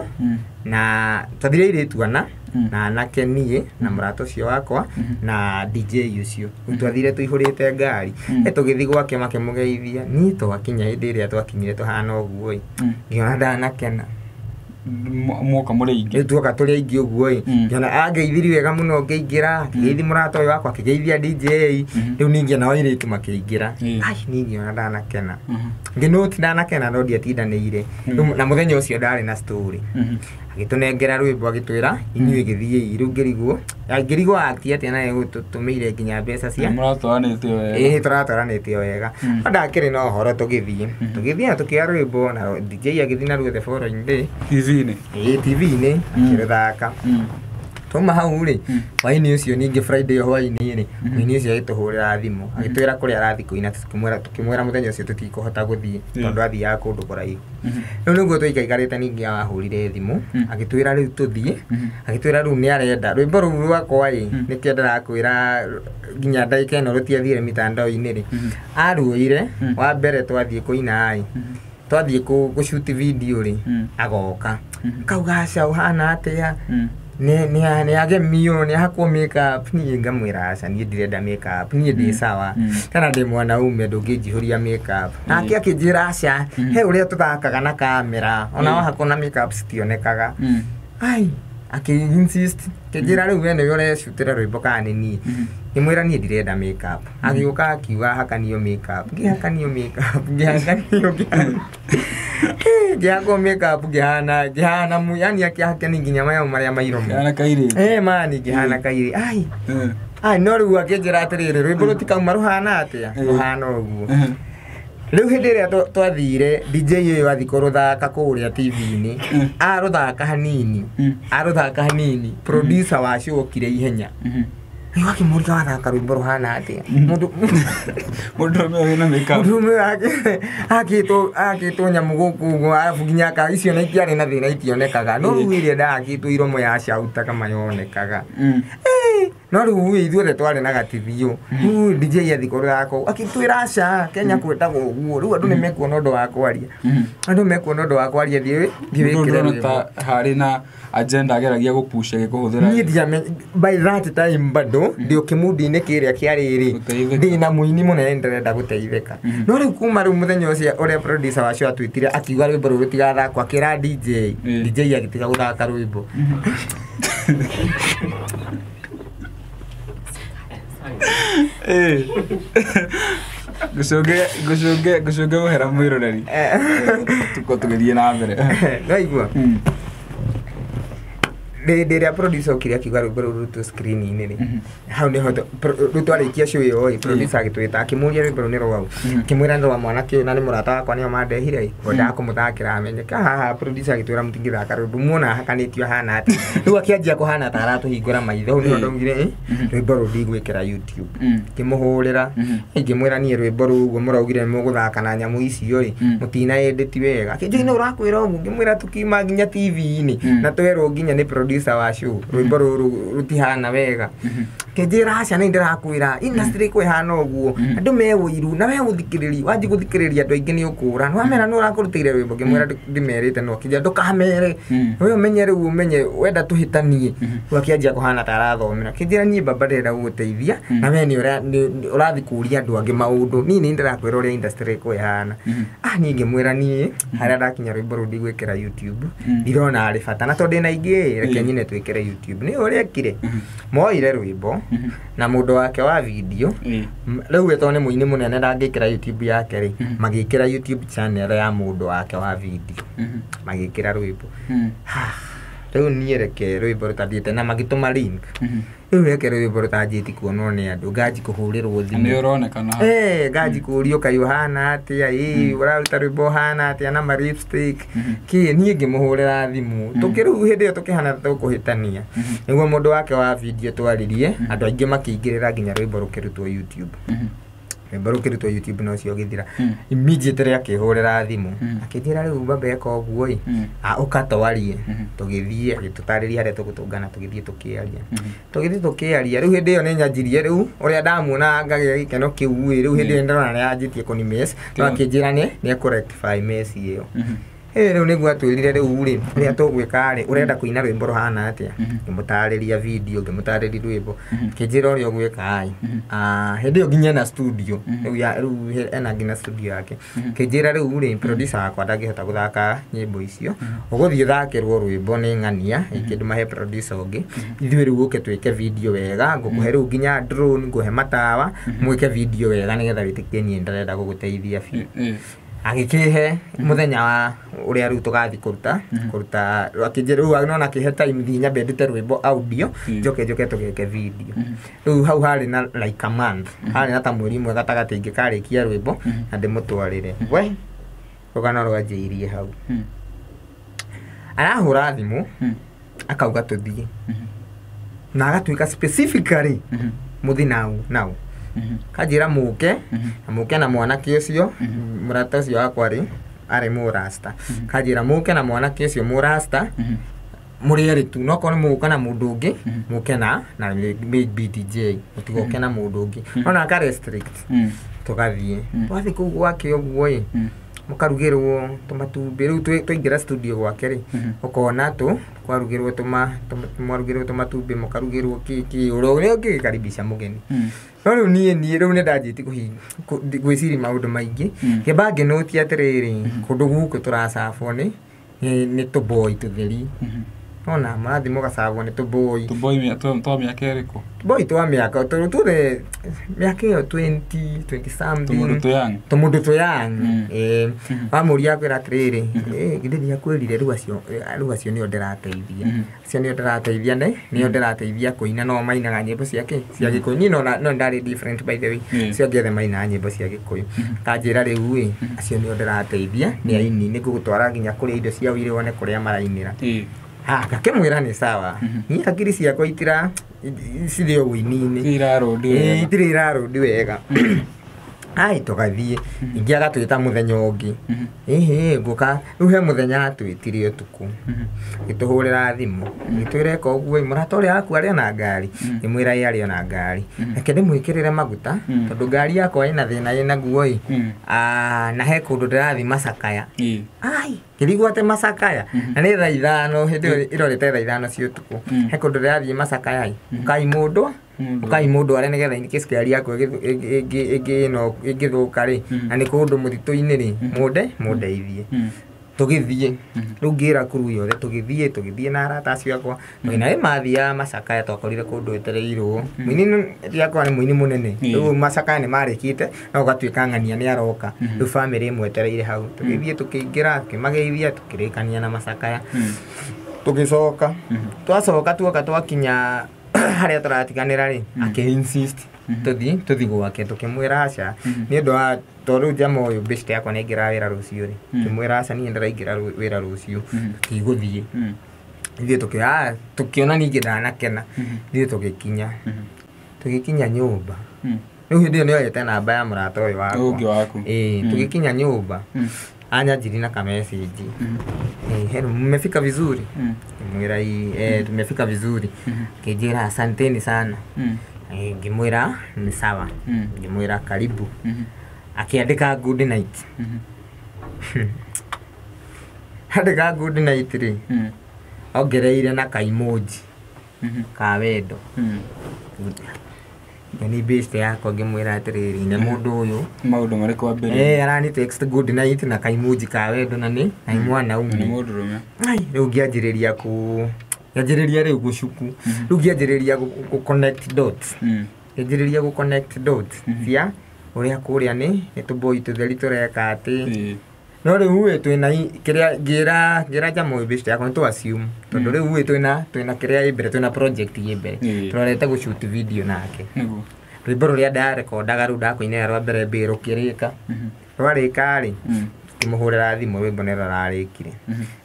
na twathire airĩtu ana na anake niĩ na mũrata ũcio wakwa na DJ ũcio rĩu twathire tũihũrĩte ngari tũgĩthiĩ gwake makĩmũgeithia niĩ twakinya hĩndĩ ĩrĩa twakinyire tũhana ũguo ĩ ngĩona ndanakena mwoka mũrĩ aingĩ rĩu tuoka tũrĩ aingĩ ũguo ĩ ngĩona angeithirie wega mũno ngĩingĩra akĩgeithia mũrata ũyũ wakwa akĩgeithia DJ rĩu ningĩ nao airĩtu makĩingĩra ai niĩ ngĩona ndanakena ngĩnoti ndanakena no ndiatindanĩire na mũthenya ũcio ndarĩ na story agĩtũnengera rwĩmbo agĩtwĩra inyuĩ gĩthiĩi rĩu ngĩrigwo akti atĩa na gũtũtũmĩire nginya mbeca cia mũratwaranĩte wega ĩĩ tũratwaranĩte wega no ndakĩrĩ na ũhoro tũgĩthiĩ na tũkĩoya rwĩmbo na DJ agĩthiĩ naruo the following day TV-inĩ ĩĩ TV-inĩ akĩrũthaka twauma hau rĩ hwaĩ-inĩ ũcio ningĩ Friday hwaĩ-inĩ rĩ mũini ũcio agĩtũhũrĩra thimũ agĩtwĩra kũrĩa arathiĩ kũina tũkĩmwĩra mũthenya ũcio tũtikũhota gũthiĩ tondũ athiaga kũndũ kũraihu rĩu nĩguo tũikaikarĩte ningĩ ahũrire thimũ agĩtwĩra rĩu tũthiĩ agĩtwĩra rĩu nĩ arenda rwĩmbo rũu rwakwa ĩ nĩkĩo ndĩrakwĩra nginya ndagĩka ĩno rũtiathire mitandao-inĩ rĩ aruoire wa mbere twathiĩ kũina ĩ twathiĩ gũshoot video rĩ agoka akauga aca ũhana atĩa nĩ agemio nĩ ahakwo makeup niĩ ngamwĩra aca niĩ ndirenda makeup niĩ ndĩ sawa kana ndĩ mwanaume ndũngĩnjihũria makeup nake akĩnjĩra aca he ũrĩa tũthakaga na kamera ona wahakwo na makeup citionekaga ai akĩ-insist akĩnjĩra rĩu we nĩwe ũrecutĩra rwĩmbo kana nĩ niĩ ngĩmwĩra niĩ ndirenda makeup agĩũka akiuga hakanio makeup ngĩhakanio makeup ngĩhakanio ngĩhakwo makeup ngĩhana yani akĩhakani nginya maya marĩa mairomo ngĩhana kairĩtu mani ngĩhana kairĩtu ai ai no rĩu akĩnjĩra atĩrĩrĩ rwĩmbo rũtikauma rũhana atĩa rũhana ũguo rĩu hĩndĩ ĩrĩa twathire DJ ũyũ athiĩ kũrũthaka kũrĩa TV-inĩ arũthaka hanini producer wa show okire ihenya rĩu akĩmũria wathaka rwĩmbo rũhana atĩa mũndũrũme wĩna makeup mũndũrũme akĩtwo nyamũ gũkũ ũguo arabu nginya icio na itiarĩ na thĩna itionekaga no rĩu ĩrĩa ndakĩtwo iromo ya cautaga mayonekaga no rĩu ithuothe twarĩ na gatithio rĩu DJ athiĩ kũrũthaka akĩtwĩra aca Kenya kwĩtagwo ũguo rĩu andũ nĩ mekuona ũndũ wa kwaria andũ mekuona ũndũ wa kwaria thiĩ wĩkĩre rwĩmbo harĩ na agenda ageragia gũpush agĩkũhũthĩra niĩ ndiame by that time bado ndĩ kĩmundi-inĩ kĩrĩa kĩarĩ rĩ ndĩ na mũini mũnene ndĩrenda gũteithĩka no rĩu kuma rĩu mũthenya ũcio ũrĩa producer wacio atwĩtire akiuga rwĩmbo rũu rũtigathakwo akĩra DJ DJ agĩtiga gũthaka rwĩmbo Ngũcũnge mũhera mwĩroreri tũkorwo tũgĩthiĩ na mbere waigua Hĩndĩ ĩrĩa producer okire akiuga rwĩmbo rũu rũrutwo screen-inĩ rĩ, hau nĩho rĩu twarĩkia show ĩyo ĩ, producer agĩtwĩta akĩmũria rwĩmbo rũu nĩ rwaũ, akĩmwĩra nĩ rwa mwanake ũyũ na nĩ mũrata wakwa nĩo mandehire ĩ, ngwendaga kũmũthakĩra amenyeke. Haha producer agĩtwĩra mũtingĩthaka rwĩmbo muona hakanĩtio ahana atĩa. Rĩu akĩanjia kũhana ta aratũhingũra maitho, hau nĩho ndaugire ĩ, rwĩmbo rũu ndigwĩkĩra YouTube. Ngĩmũhũrĩra, ngĩmwĩra niĩ rwĩmbo rũu ũguo mũraugire nĩ mũgũthaka na nyamũ icio ĩ, mũtina edit wega. Akĩnjĩra nĩ ũrakwĩra ũguo, ngĩmwĩra tũkiuma nginya TV-inĩ na twerwo nginya nĩ producer wa show rwĩmbo rũrũ rũtihana wega. Kĩnjĩra aca nĩ ndĩrakwĩra industry ĩko ĩhana ũguo, andũ me ũiru na we gũthikĩrĩria wanji gũthikĩrĩria andũ aingĩ nĩ ũkũra nĩ wamera nĩ ũrakũrutĩire rwĩmbo. Ngĩmwĩra ndĩmerĩte no akĩnjĩra ndũkamere we ũmenye rĩu ũmenye wenda tũhĩtanie. Rĩu akĩanjia kũhana ta arathomera, akĩnjĩra niĩ baba ndĩrenda gũgũteithia na we nĩ ũrathiĩ kũria andũ angĩ maũndũ, niĩ nĩ ndĩrakwĩra ũrĩa industry ĩko ĩhana. Niĩ ngĩmwĩra niĩ harĩa ndakinya rwĩmbo rũu ndigwĩkĩra YouTube, ndirona arĩ bata na tondũ ndĩna ingĩ reke nyine twĩkĩre YouTube. Nĩ ũrĩa ekire, moire rwĩmbo na mũndũ wake wa video, rĩu we tondũ nĩ mũini mũnene ndangĩkĩra YouTube yake rĩ, magĩkĩra YouTube channel ya mũndũ wake wa video, magĩkĩra rwĩmbo. Rĩu niĩ reke rwĩmbo rũtathiĩte na magĩtũma link, rĩu reke rwĩmbo rũtanjĩti kuonwo nĩ andũ, nganji kũhũrĩrwo thimũ. Nĩ ũronekana. Nganji kũũrio kaĩ ũhana atĩa, ĩ ũraruta rwĩmbo ũhana atĩa na ma lipstick kĩ. Niĩ ngĩmũhũrĩra thimũ tũkĩrĩu hĩndĩ ĩyo tũkĩhana ta tũkũhĩtania, nĩguo mũndũ wake wa video twaririe andũ aingĩ makĩingĩrĩra nginya rwĩmbo rũkĩrutwo YouTube. Rwĩmbo rũkĩrutwo YouTube na ũcio ũgĩthira. Immediately akĩhũrĩra thimũ akĩnjĩra rĩu baba eka ũguo ĩ, ũka twarie. Tũgĩthiĩ agĩtũtarĩria harĩa tũgũtũngana, tũgĩthiĩ tũkĩaria, tũgĩthiĩ tũkĩaria. Rĩu hĩndĩ ĩyo nĩ nyanjirie rĩu ũrĩa ndamuona ngagĩa gĩkeno kĩu ĩ, rĩu hĩndĩ ĩyo ndĩrona nĩ yanjĩtie kũni mess, no akĩnjĩra nĩ ekũrectify mess ĩyo. Rĩu nĩguo atwĩrire rĩu rĩ ũrĩa tũgwĩka rĩ, ũrenda kũina rwĩmbo rũhana atĩa. Ngĩmũtarĩria video, ngĩmũtarĩria rwĩmbo, akĩnjĩra ũrĩa ũgwĩka ĩ, hĩndĩ ĩyo nginya ena studio rĩu rĩu ena nginya studio yake. Akĩnjĩra rĩu rĩ, producer wakwa ndangĩhota gũthaka nyĩmbo icio, ũgũthiĩ ũthakĩrwo rwĩmbo nĩ ng'ania kĩndũ mahe producer ũngĩ, ithuĩ rĩu ũke twĩke video wega, ngũkũhe rĩu nginya drone, ngũhe matawa, mwĩke video wega nĩgetha wĩtĩkie niĩ ndĩrenda gũgũteithia biũ. Agĩkĩhe mũthenya wa ũrĩa rĩu tũgathiĩ kũruta akĩnjĩra rĩu nona akĩhe time thiĩ nyambe ndute rwĩmbo audio, njoke tũgeke video. Rĩu hau harĩ na like a month, harĩ na ta mweri ũmwe gatagatĩ ingĩkarĩkia rwĩmbo na ndĩmũtwarĩre. We rũgano rwanjĩirie hau. Arahũra thimũ akauga tũthiĩ, na agatuĩka specifically mũthiĩ nau kanjĩra mũke na mũke na mwanake ũcio mũrata ũcio wakwa rĩ arĩ mũrasta, kanjĩra mũke na mwanake ũcio mũrasta mũrĩ erĩ tu, no korwo nĩ mũgũka na mũndũ ũngĩ mũke na maybe DJ, mũtigoke na mũndũ ũngĩ, ona aka restrict. Tũgathiĩ twathiĩ kũu gwake ũguo ĩ, mũkarugĩrwo tũmatumbĩ. Rĩu twaingĩra studio gwake rĩ, ũkona tũ kwarugĩrwo mwarugĩrwo tũmatumbĩ, mũkarugĩrwo kĩ ũrĩa ũngĩgĩkaribisha mũgeni. No rĩu niĩ rĩu nĩ ndanjĩtie gwĩciria maũndũ maingĩ, ngĩamba ngĩnũtia atĩrĩrĩ, kũndũ gũkũ tũracabwo nĩ tũboi tũtheri. Nona mũrathiĩ mũgacabwo nĩ tũboi. Tũboi twa mĩaka ĩrĩkũ? Tũboi twa mĩaka tũthe mĩaka ĩyo 20 something. Tũmũndũ tũyang. Tũmũndũ tũyang. Wamũria akwĩra atĩrĩrĩ, githĩ ndiakwĩrire rĩu acio nĩo ndĩrateithia. Acio nĩo ndĩrateithia nĩo ndĩrateithia kũina, no mainaga nyĩmbo ciake cia Gĩkũyũ. Niĩ no ndarĩ different by the way. Acio angĩ othe mainaga nyĩmbo cia Gĩkũyũ. Kanjĩra rĩu ĩ, acio nĩo ndĩrateithia nĩ aini, nĩngũgũtwara nginya kũrĩa indo ciao irĩ wone kũrĩa marainĩra. Ngakĩmwĩra nĩ sawa. Niĩ hakiri ciakwa itira cirĩ o ũini-inĩ. Itirĩ irarũndi wega. Ai tũgathiĩ ingĩ agatwĩta mũthenya ũngĩ, ĩhĩ ngũka rĩu he mũthenya atwĩtire ũtukũ, gĩtũhũrĩra thimũ gĩtwĩra eka ũguo, mũrata ũrĩa waku arĩ ona ngari, ngĩmwĩra ĩ arĩ ona ngari, reke ndĩmwĩkĩrĩre maguta tondũ ngari yakwa ĩna thĩna ĩnaguo ĩ, na he kũndũ ndĩrathiĩ Macakaya. Ai ngĩrigwo atĩ Macakaya na nĩ thaa 5 hĩndĩ ĩyo ĩrorete thaa 5 cia ũtukũ, he kũndũ ndĩrathiĩ Macakaya ĩ, ũkai mũndũ ukai mũndũ arĩa nĩgetha in case ngari yakwa ĩngĩthũka rĩ, na nĩ kũndũ mũtitũ-inĩ rĩ, mũndeithie. Tũgĩthiĩ rĩu ngĩra kuru yothe, tũgĩthiĩ na arata acio akwa, na ĩ mathiaga Macakaya twakorire kũndũ etereirwo mũini yakwa nĩ mũini mũnene, rĩu Macakaya nĩ marĩkĩte no ũgatuĩka ng'ania nĩ aroka, rĩu bamĩrĩ ĩmwetereire hau. Tũgĩthiĩ tũkĩingĩra tũkĩmageithia tũkĩrĩkania na Macakaya. Tũgĩcoka twacoka tuoka twakinya harĩa tũratiganĩra rĩ, akĩ insist tũthiĩ gwake. Tũkĩmwĩra aca, nĩ ũndũ wa tondũ rĩu jama ũyũ best yakwa nĩ aingĩra wĩra rũciũ rĩ, tũkĩmwĩra aca, niĩ ndĩraingĩra wĩra rũciũ, tũtigũthiĩ. Ithuĩ tũkĩona ningĩ ndanakena. Ithuĩ tũgĩkinya nyũmba. Rĩu hĩndĩ ĩyo nĩoyete namba ya mũrata ũyũ wakwa. Ũngĩ waku. Ĩĩ, tũgĩkinya nyũmba anyanjirie na kamessage, "Hello, mmefika vizuri?" Ngĩmwĩra, "Ii, tumefika vizuri." Akĩnjĩra, "Asanteni sana." Ngĩmwĩra nĩ sawa. Ngĩmwĩra karibu. Akĩandĩka good night. Andĩka good night rĩ, ongereire na kaimoji ka wendo. Ni best yakwa ngĩmwĩra atĩrĩrĩ, nĩ mũndũ ũyũ Maũndũ marĩkũ ambĩrĩria? Arani text good night na kaimoji ka wendo na nĩ na mwanaume. Nĩ mũndũrũme. Ai, rĩu ngĩanjĩrĩria ku ngĩanjĩrĩria rĩu gũcuku, rĩu ngĩanjĩrĩria gũ connect dots. Ngĩanjĩrĩria gũ connect dots cia ũrĩa kũrĩa nĩ tũboi tũtheri tũreka atĩ. No rĩu ĩ twĩna kĩrĩa ngĩra jama ũyũ best yakwa nĩ tũ assume tondũ rĩu ĩ twĩna kĩrĩa ĩ mbere, twĩna project ĩ mbere. Tũrorete gũ shoot video nake. Rwĩmbo rũrĩa ndarekondaga rĩu ndakũinĩra rwa mbere mbĩ rũkĩrĩka. Rwarĩka rĩ, ngĩmũhũrĩra thimũ, rwĩmbo nĩ rũrarĩkire.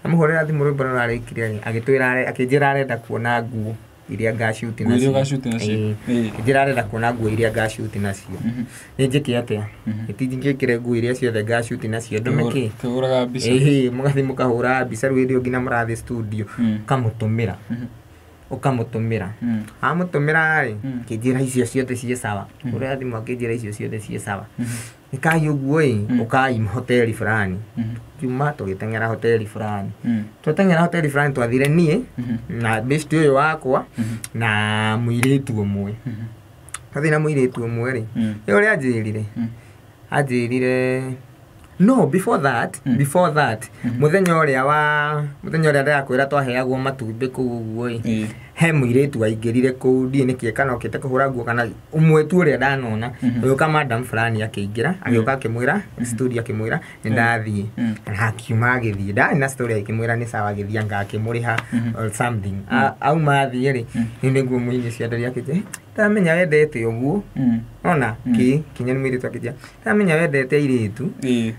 Amũhũrĩra thimũ, rwĩmbo nĩ rũrarĩkire rĩ, agĩtwĩra, akĩnjĩra arenda kuona nguo iria ngacuti Nguo iria nacio. ũgacuti nacio. Ĩĩ. Akĩnjĩra arenda kuona nguo iria ngacuti nacio. Nĩ njĩke atĩa? Ĩti njĩkĩre nguo iria ciothe ngacuti nacio ndũme kĩ? Kĩhũraga mbica. Ĩhĩ, mũgathiĩ mũkahũra mbica rĩu hĩndĩ ĩyo nginya mũrathiĩ studio. Ũkamũtũmĩra. Ũkamũtũmĩra. Amũtũmĩra rĩ, akĩnjĩra icio ciothe ciĩ sawa. Ũrĩa thimũ akĩnjĩra icio ciothe ciĩ sawa. Nĩkai ũguo ĩ, ũkai hoteli fulani. Kiuma tũgĩteng'era hoteli fulani. Twateng'era hoteli fulani, twathire niĩ na best ũyũ wakwa na mũirĩtu ũmwe. Twathiĩ na mũirĩtu ũmwe rĩ, nĩ ũrĩa anjĩrire. Anjĩrire no before that, before that, mũthenya ũrĩa ndĩrakwĩra twaheagwo matumbĩ kũu ũguo ĩ, he mũirĩtu waingĩrire kũu, ndiĩ nĩkĩ kana okĩte kũhũra nguo kana ũmwe tu ũrĩa ndanona. Agĩũka madam fulani akĩingĩra, agĩũka akĩmwĩra studio, akĩmwĩra nĩ ndathiĩ. Na akiuma agĩthiĩ, ndarĩ na story, akĩmwĩra nĩ sawa, agĩthiĩ anga akĩmũrĩha or something. Auma athiĩ rĩ, rĩu nĩguo mũini ũcio andaria akĩnjĩra, "Ndamenya wendete ũguo." Ona kĩ kinya nĩ mũirĩtu akĩnjĩra, "Ndamenya wendete airĩtu."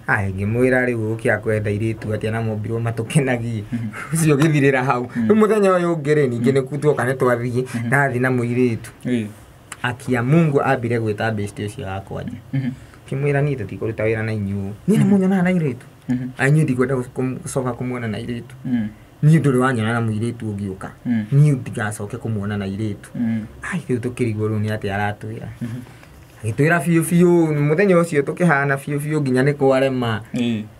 Ai, ngĩmwĩra rĩu ũkĩa kwenda airĩtu atĩa na mombirwo matũkenagie. Ũcio ũgĩthirĩra hau. Rĩu mũthenya ũyũ ũngĩ rĩ, ningĩ nĩ tuoka nĩ twathiĩ, ndathiĩ na mũirĩtu. Akia Mungu ambire gwĩta best ũcio wakwa nja. Kĩmwĩra niĩ tũtikũruta wĩra na inyuĩ. Niĩ nĩ mũnyonaga na airĩtu. Ai, niĩ ndikwenda gũcoka kũmuona na airĩtu. Niĩ ndũrĩ wanyona na mũirĩtu ũngĩũka. Niĩ ndigacoke kũmuona na airĩtu. Ai, rĩu tũkĩrigwo rĩu nĩ atĩa aratwĩra. Agĩtwĩra biũ biũ mũthenya ũcio tũkĩhana biũ biũ nginya nĩ kwarema.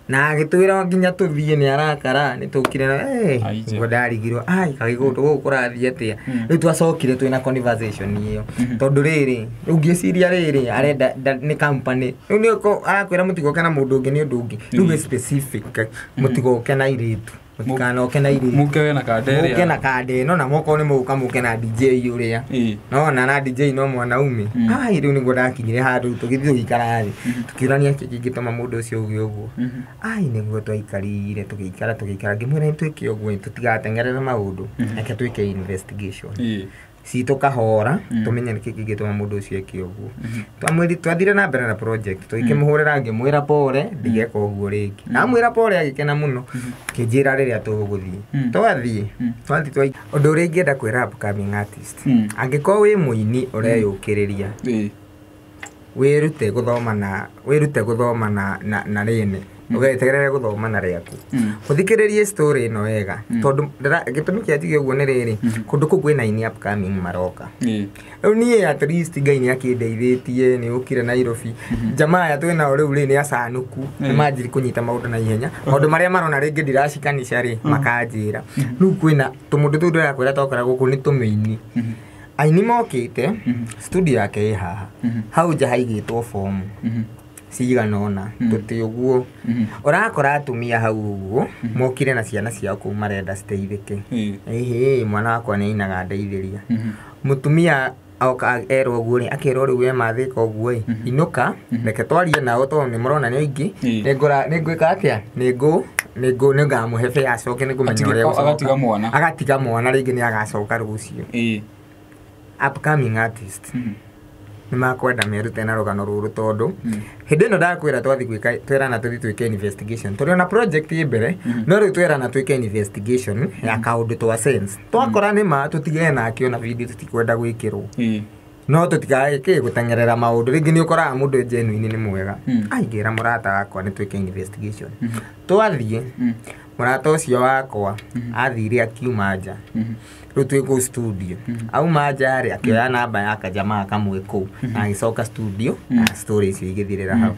Na agĩtwĩra nginya tũthiĩ nĩ arakara nĩ tũkire na Aije. nĩguo ndarigirwo ai kagĩgũndũ gũkũ kũrathiĩ atĩa. Rĩu twacokire twĩna conversation ĩyo tondũ rĩrĩ, rĩu ngĩciria rĩrĩ arenda nĩ company rĩu nĩ arakwĩra mũtigoke na mũndũ ũngĩ nĩ ũndũ ũngĩ rĩu wĩ specific, mũtigoke na airĩtu, mũtikanoke na airĩtu. Mũke we na kanda ĩrĩa. Mũke na kanda ĩno, na mokorwo nĩ mũgũka mũke na DJ ũrĩa. No na DJ no mwanaume. Ai, rĩu nĩguo ndakinyire handũ tũgĩthiĩ tũgĩikara thĩ tũkĩũrania kĩ kĩngĩtũma mũndũ ũcio uge ũguo. Ai, nĩguo twaikarire tũgĩikara tũgĩikara, ngĩmwĩra nĩ twĩke ũguo, tũtigateng'erere maũndũ, reke twĩke investigation citũ kahora, tũmenye nĩkĩ kĩngĩtũma mũndũ ũcio eke ũguo. Twamwĩri twathire na mbere na project, tũgĩkĩmũhũrĩra, ngĩmwĩra pore ndigeka ũguo rĩngĩ. Ndamwĩra pore agĩkena mũno, kĩnjĩra rĩrĩa tũgũthiĩ. Twathiĩ ũndũ ũrĩa ingĩenda kwĩra upcoming artist, angĩkorwo wĩ mũini ũreyũkĩrĩria, wĩrute gũthoma na wĩrute gũthoma na rĩene, ũgeterere gũthoma na rĩaku. Ũthikĩrĩrie story ĩno wega, tondũ gĩtũmi kĩa njuge ũguo nĩ rĩrĩ, kũndũ kũu kwĩna aini upcoming maroka. Rĩu niĩ at least Ngai nĩ akĩndeithĩtie, nĩ ũkire Nairobi. Jamaa aya twĩnao rĩu rĩ nĩ acanũku, nĩ manjiri kũnyita maũndũ na ihenya, maũndũ marĩa marona rĩngĩ ndiracikanica rĩ, makanjĩra. Rĩu kwĩna tũmũndũ tũu ndĩrakwĩra twakora gũkũ nĩ tũmĩini aini mokĩte studio yake ĩ haha hau nja haigĩtwo fomu cigana ũna tũtĩ ũguo. Ũrakora atumia hau ũguo mokire na ciana ciao kũu marenda citeithĩke. Ĩhĩ, mwana wakwa nĩ ainaga, ndeithĩria. Mũtumia Oka erwo ũguo rĩ, akerwo rĩu we mathĩka ũguo ĩ, inũka, reke twarie nao tondũ nĩ mũrona nĩ aingĩ. Nĩngwĩka atĩa, nĩngamũhe fare acoke, nĩngũmenya ũrĩa egũcoka. Agatiga mwana. Agatiga mwana, rĩngĩ nĩ agacoka rũciũ. Upcoming artist nĩ makwenda merute na rũgano rũrũ, tondũ hĩndĩ ĩno ndakwĩra twathiĩ gwĩka, twerana tũthiĩ twĩke investigation, tũrĩ ona project ĩ mbere, no rĩu twerana twĩke investigation ya kaũndũ twa sense, twakora nĩ ma tũtigane nake, ona video tũtikwenda gwĩkĩrwo, no tũtigagĩkĩ gũteng'erera maũndũ. Rĩngĩ nĩ ũkoraga mũndũ genuine nĩ mwega. Aingĩra mũrata wakwa nĩ twĩke investigation, twathiĩ, mũrata ũcio wakwa athire akiuma nja. Rĩu twĩ kũu studio, auma nja rĩ, akĩoya namba ya kajamaa kamwe kũu na agĩcoka studio, na story icio igĩthirĩra hau.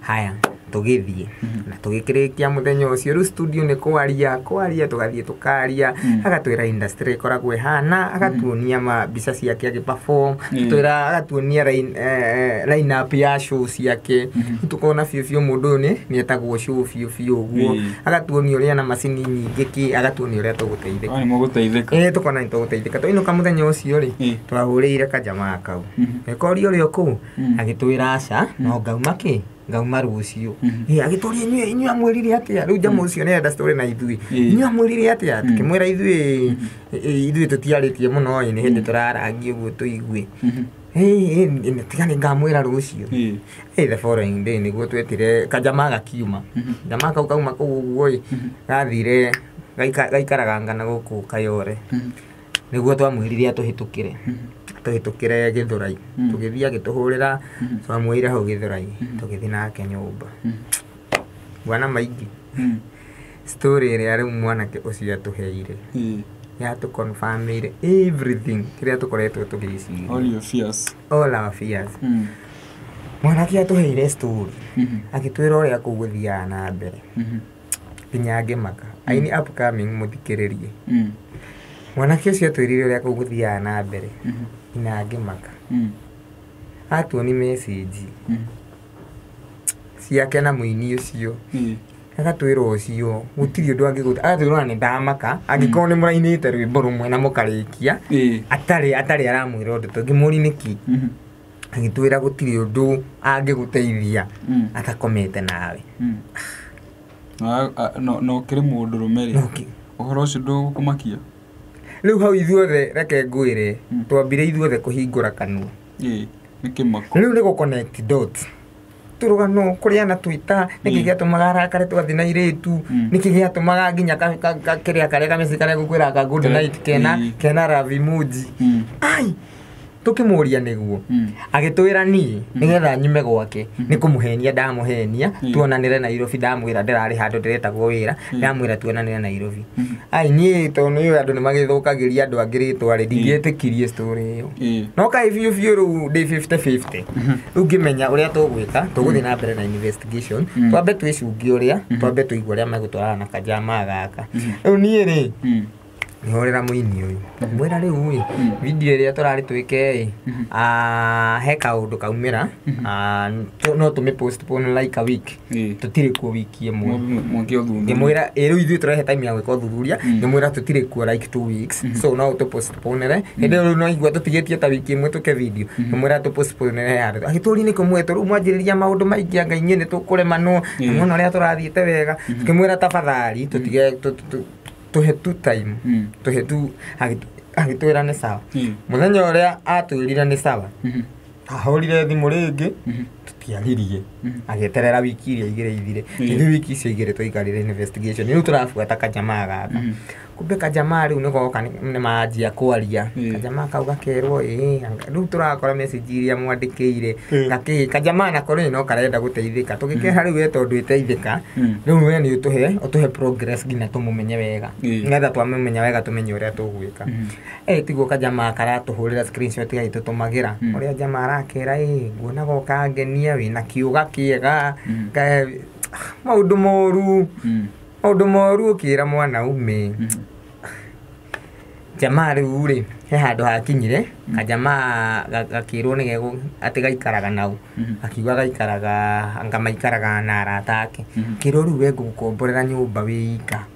Haya, tũgĩthiĩ na tũgĩkĩrĩkia mũthenya ũcio. Rĩu studio nĩ kwaria kwaria, tũgathiĩ tũkaria, agatwĩra industry ĩkoragwo ĩhana, agatuonia ma mbica ciake agĩperform, twĩra agatuonia line up ya show ciake. Tukona biũ biũ mũndũ ũyũ nĩ etagwo show biũ biũ ũguo. Agatuonia ũrĩa na macini nyingĩ kĩ, agatuonia ũrĩa tũgũteithĩka. Nĩ mũgũteithĩka. Ĩĩ, tukona nĩ tũgũteithĩka. Twainũka mũthenya ũcio rĩ, twahũrĩire kajamaa kau, ĩkoria ũrĩa kũu, agĩtwĩra aca, no ngauma kĩ, ngauma rũciũ. Ĩ, agĩtũria inyuĩ amwĩrire atĩa? Rĩu jamaa ũcio nĩarenda story na ithuĩ. Inyuĩ amwĩrire atĩa? Tũkĩmwĩra ithuĩ ithuĩ tũtiarĩtie mũno ĩ, nĩ hĩndĩ tũrarangia ũguo tũigue. Ĩ, tiga nĩ ngamwĩra rũciũ. Ĩ, the following day nĩguo twetire kajamaa gakiuma. Jamaa kau kauma kũu ũguo ĩ, gathire gaikaraga ngana gũkũ Kayore. Nĩguo twamwĩrire atũhĩtũkĩre, tũhĩtũkĩre Gĩthũrai. Tũgĩthiĩ agĩtũhũrĩra, twamwĩrire hau Gĩthũrai, tũgĩthiĩ nake nyũmba. Bwana maingĩ, story ĩrĩa rĩu mwanake ũcio atũheire yatũconfirmĩire everything kĩrĩa tũkoretwo tũgĩciria. All your fears. All our fears. Mwanake atũheire story, agĩtwĩra ũrĩa kũu gũthiaga na mbere, nginya ngĩmaka. Aini upcoming, mũthikĩrĩrie. Mwanake ũcio atwĩrire ũrĩa kũu gũthiaga na mbere, nginya ngĩmaka. Atuoni message ciake na mũini ũcio, agatwĩra ũcio gũtirĩ ũndũ angĩgũta, agatwĩra ona nĩ ndamaka angĩkorwo nĩ mũrainĩte rwĩmbo rũmwe na mũkarĩkia, atarĩ aramwĩra ũndũ. Tũngĩmũri nĩkĩ, agĩtwĩra gũtirĩ ũndũ angĩgũteithia atakomete nawe. No kĩrĩ mũndũ rũme rĩ, ũhoro ũcio ndũgũkũmakia? Rĩu hau ithuothe, reke ngwĩre, twambire ithuothe kũhingũra kanua. Ĩ, nĩ kĩmako. Rĩu nĩ gũ connect dot tũrũgano kũrĩa na Twitter, nĩkĩ gĩatũmaga arakare twathiĩ na irĩtu, nĩkĩ gĩatũmaga nginya kĩrĩa karĩa kameci karĩa gũkwĩra ka good night kena kena love emoji. Ai, tũkĩmũria nĩguo, agĩtwĩra niĩ nĩgetha nyume gwake nĩ kũmũhenia ndamũhenia, tuonanĩre Nairobi. Ndamwĩra ndĩrarĩ handũ ndĩretagwo wĩra, ndamwĩra tuonanĩre Nairobi. Ai, niĩ tondũ nĩ andũ nĩ magĩthũkagĩria andũ angĩ rĩtwa rĩ, ndingĩetĩkirie story ĩyo. No kaĩ biũ biũ rĩu ndĩ 50-50. Rĩu ngĩmenya ũrĩa tũgwĩka, tũgũthiĩ na mbere na investigation, twambe twĩcungie ũrĩa, twambe tũigue ũrĩa megũtwarana na kajamaa gaka. Rĩu niĩ rĩ, nĩhũrĩra mũini ũyũ, mwĩra rĩu ĩ, video ĩrĩa tũrarĩ twĩke ĩ, he kaũndũ kaumĩra, no tũmĩ postpone like a week, tũtirĩ kuo wiki ĩmwe. Mwĩke ũthuthuria. Ngĩmwĩra ĩ, rĩu ithuĩ tũrehe time ya gwĩka ũthuthuria. Ngĩmwĩra tũtirĩ kuo like 2 weeks, so no tũpostponere. Hĩndĩ ĩyo rĩu no igua tũtigĩtie ta wiki ĩmwe tũke video, ngĩmwĩra tũpostponere handũ. Agĩtũria nĩkũ mwetwo rĩu mwanjĩrĩria maũndũ maingĩ, anga inyuĩ nĩ tũkũremanwo na muona ũrĩa tũrathiĩte wega. Tũkĩmwĩra tafadhali tũtige tũhe tu time, tũhe tu. Agĩtwĩra nĩ sawa. Mũthenya ũrĩa atwĩrire nĩ sawa, ahũrire thimũ rĩngĩ, tũtiaririe. Agĩeterera wiki iria igĩrĩ ithire. Ithuĩ wiki icio igĩrĩ twaikarire investigation, rĩu tũrabuata kajamaa gaka. Kumbe kajamaa rĩu nĩgoka nĩ manjia kwaria. Kajamaa kau gakerwo ĩ, rĩu tũrakora message iria mwandĩkĩire gakĩ. Kajamaa nako rĩ, no karenda gũteithĩka. Tũgĩkera rĩu we tondũ ĩteithĩka, rĩu we nĩ ũtũhe progress nginya tũmũmenye wega, nĩgetha twamũmenya wega tũmenye ũrĩa tũgwĩka. Ĩ, tiguo kajamaa karatũhũrĩra screenshot gagĩtũtũmagĩra ũrĩa jamaa arakera, ĩ, nguonaga ũkangenia, wĩna kĩũga kĩega, maũndũ moru, maũndũ moru ũkĩra mwanaume. Jamaa rĩu rĩ, he handũ hakinyire kajamaa gakĩrwo nĩ gegũ atĩ gaikaraga nau, akiuga gaikaraga anga maikaraga na arata ake. Kĩrwo rĩu we ngũgũkomborera nyũmba wĩ ika.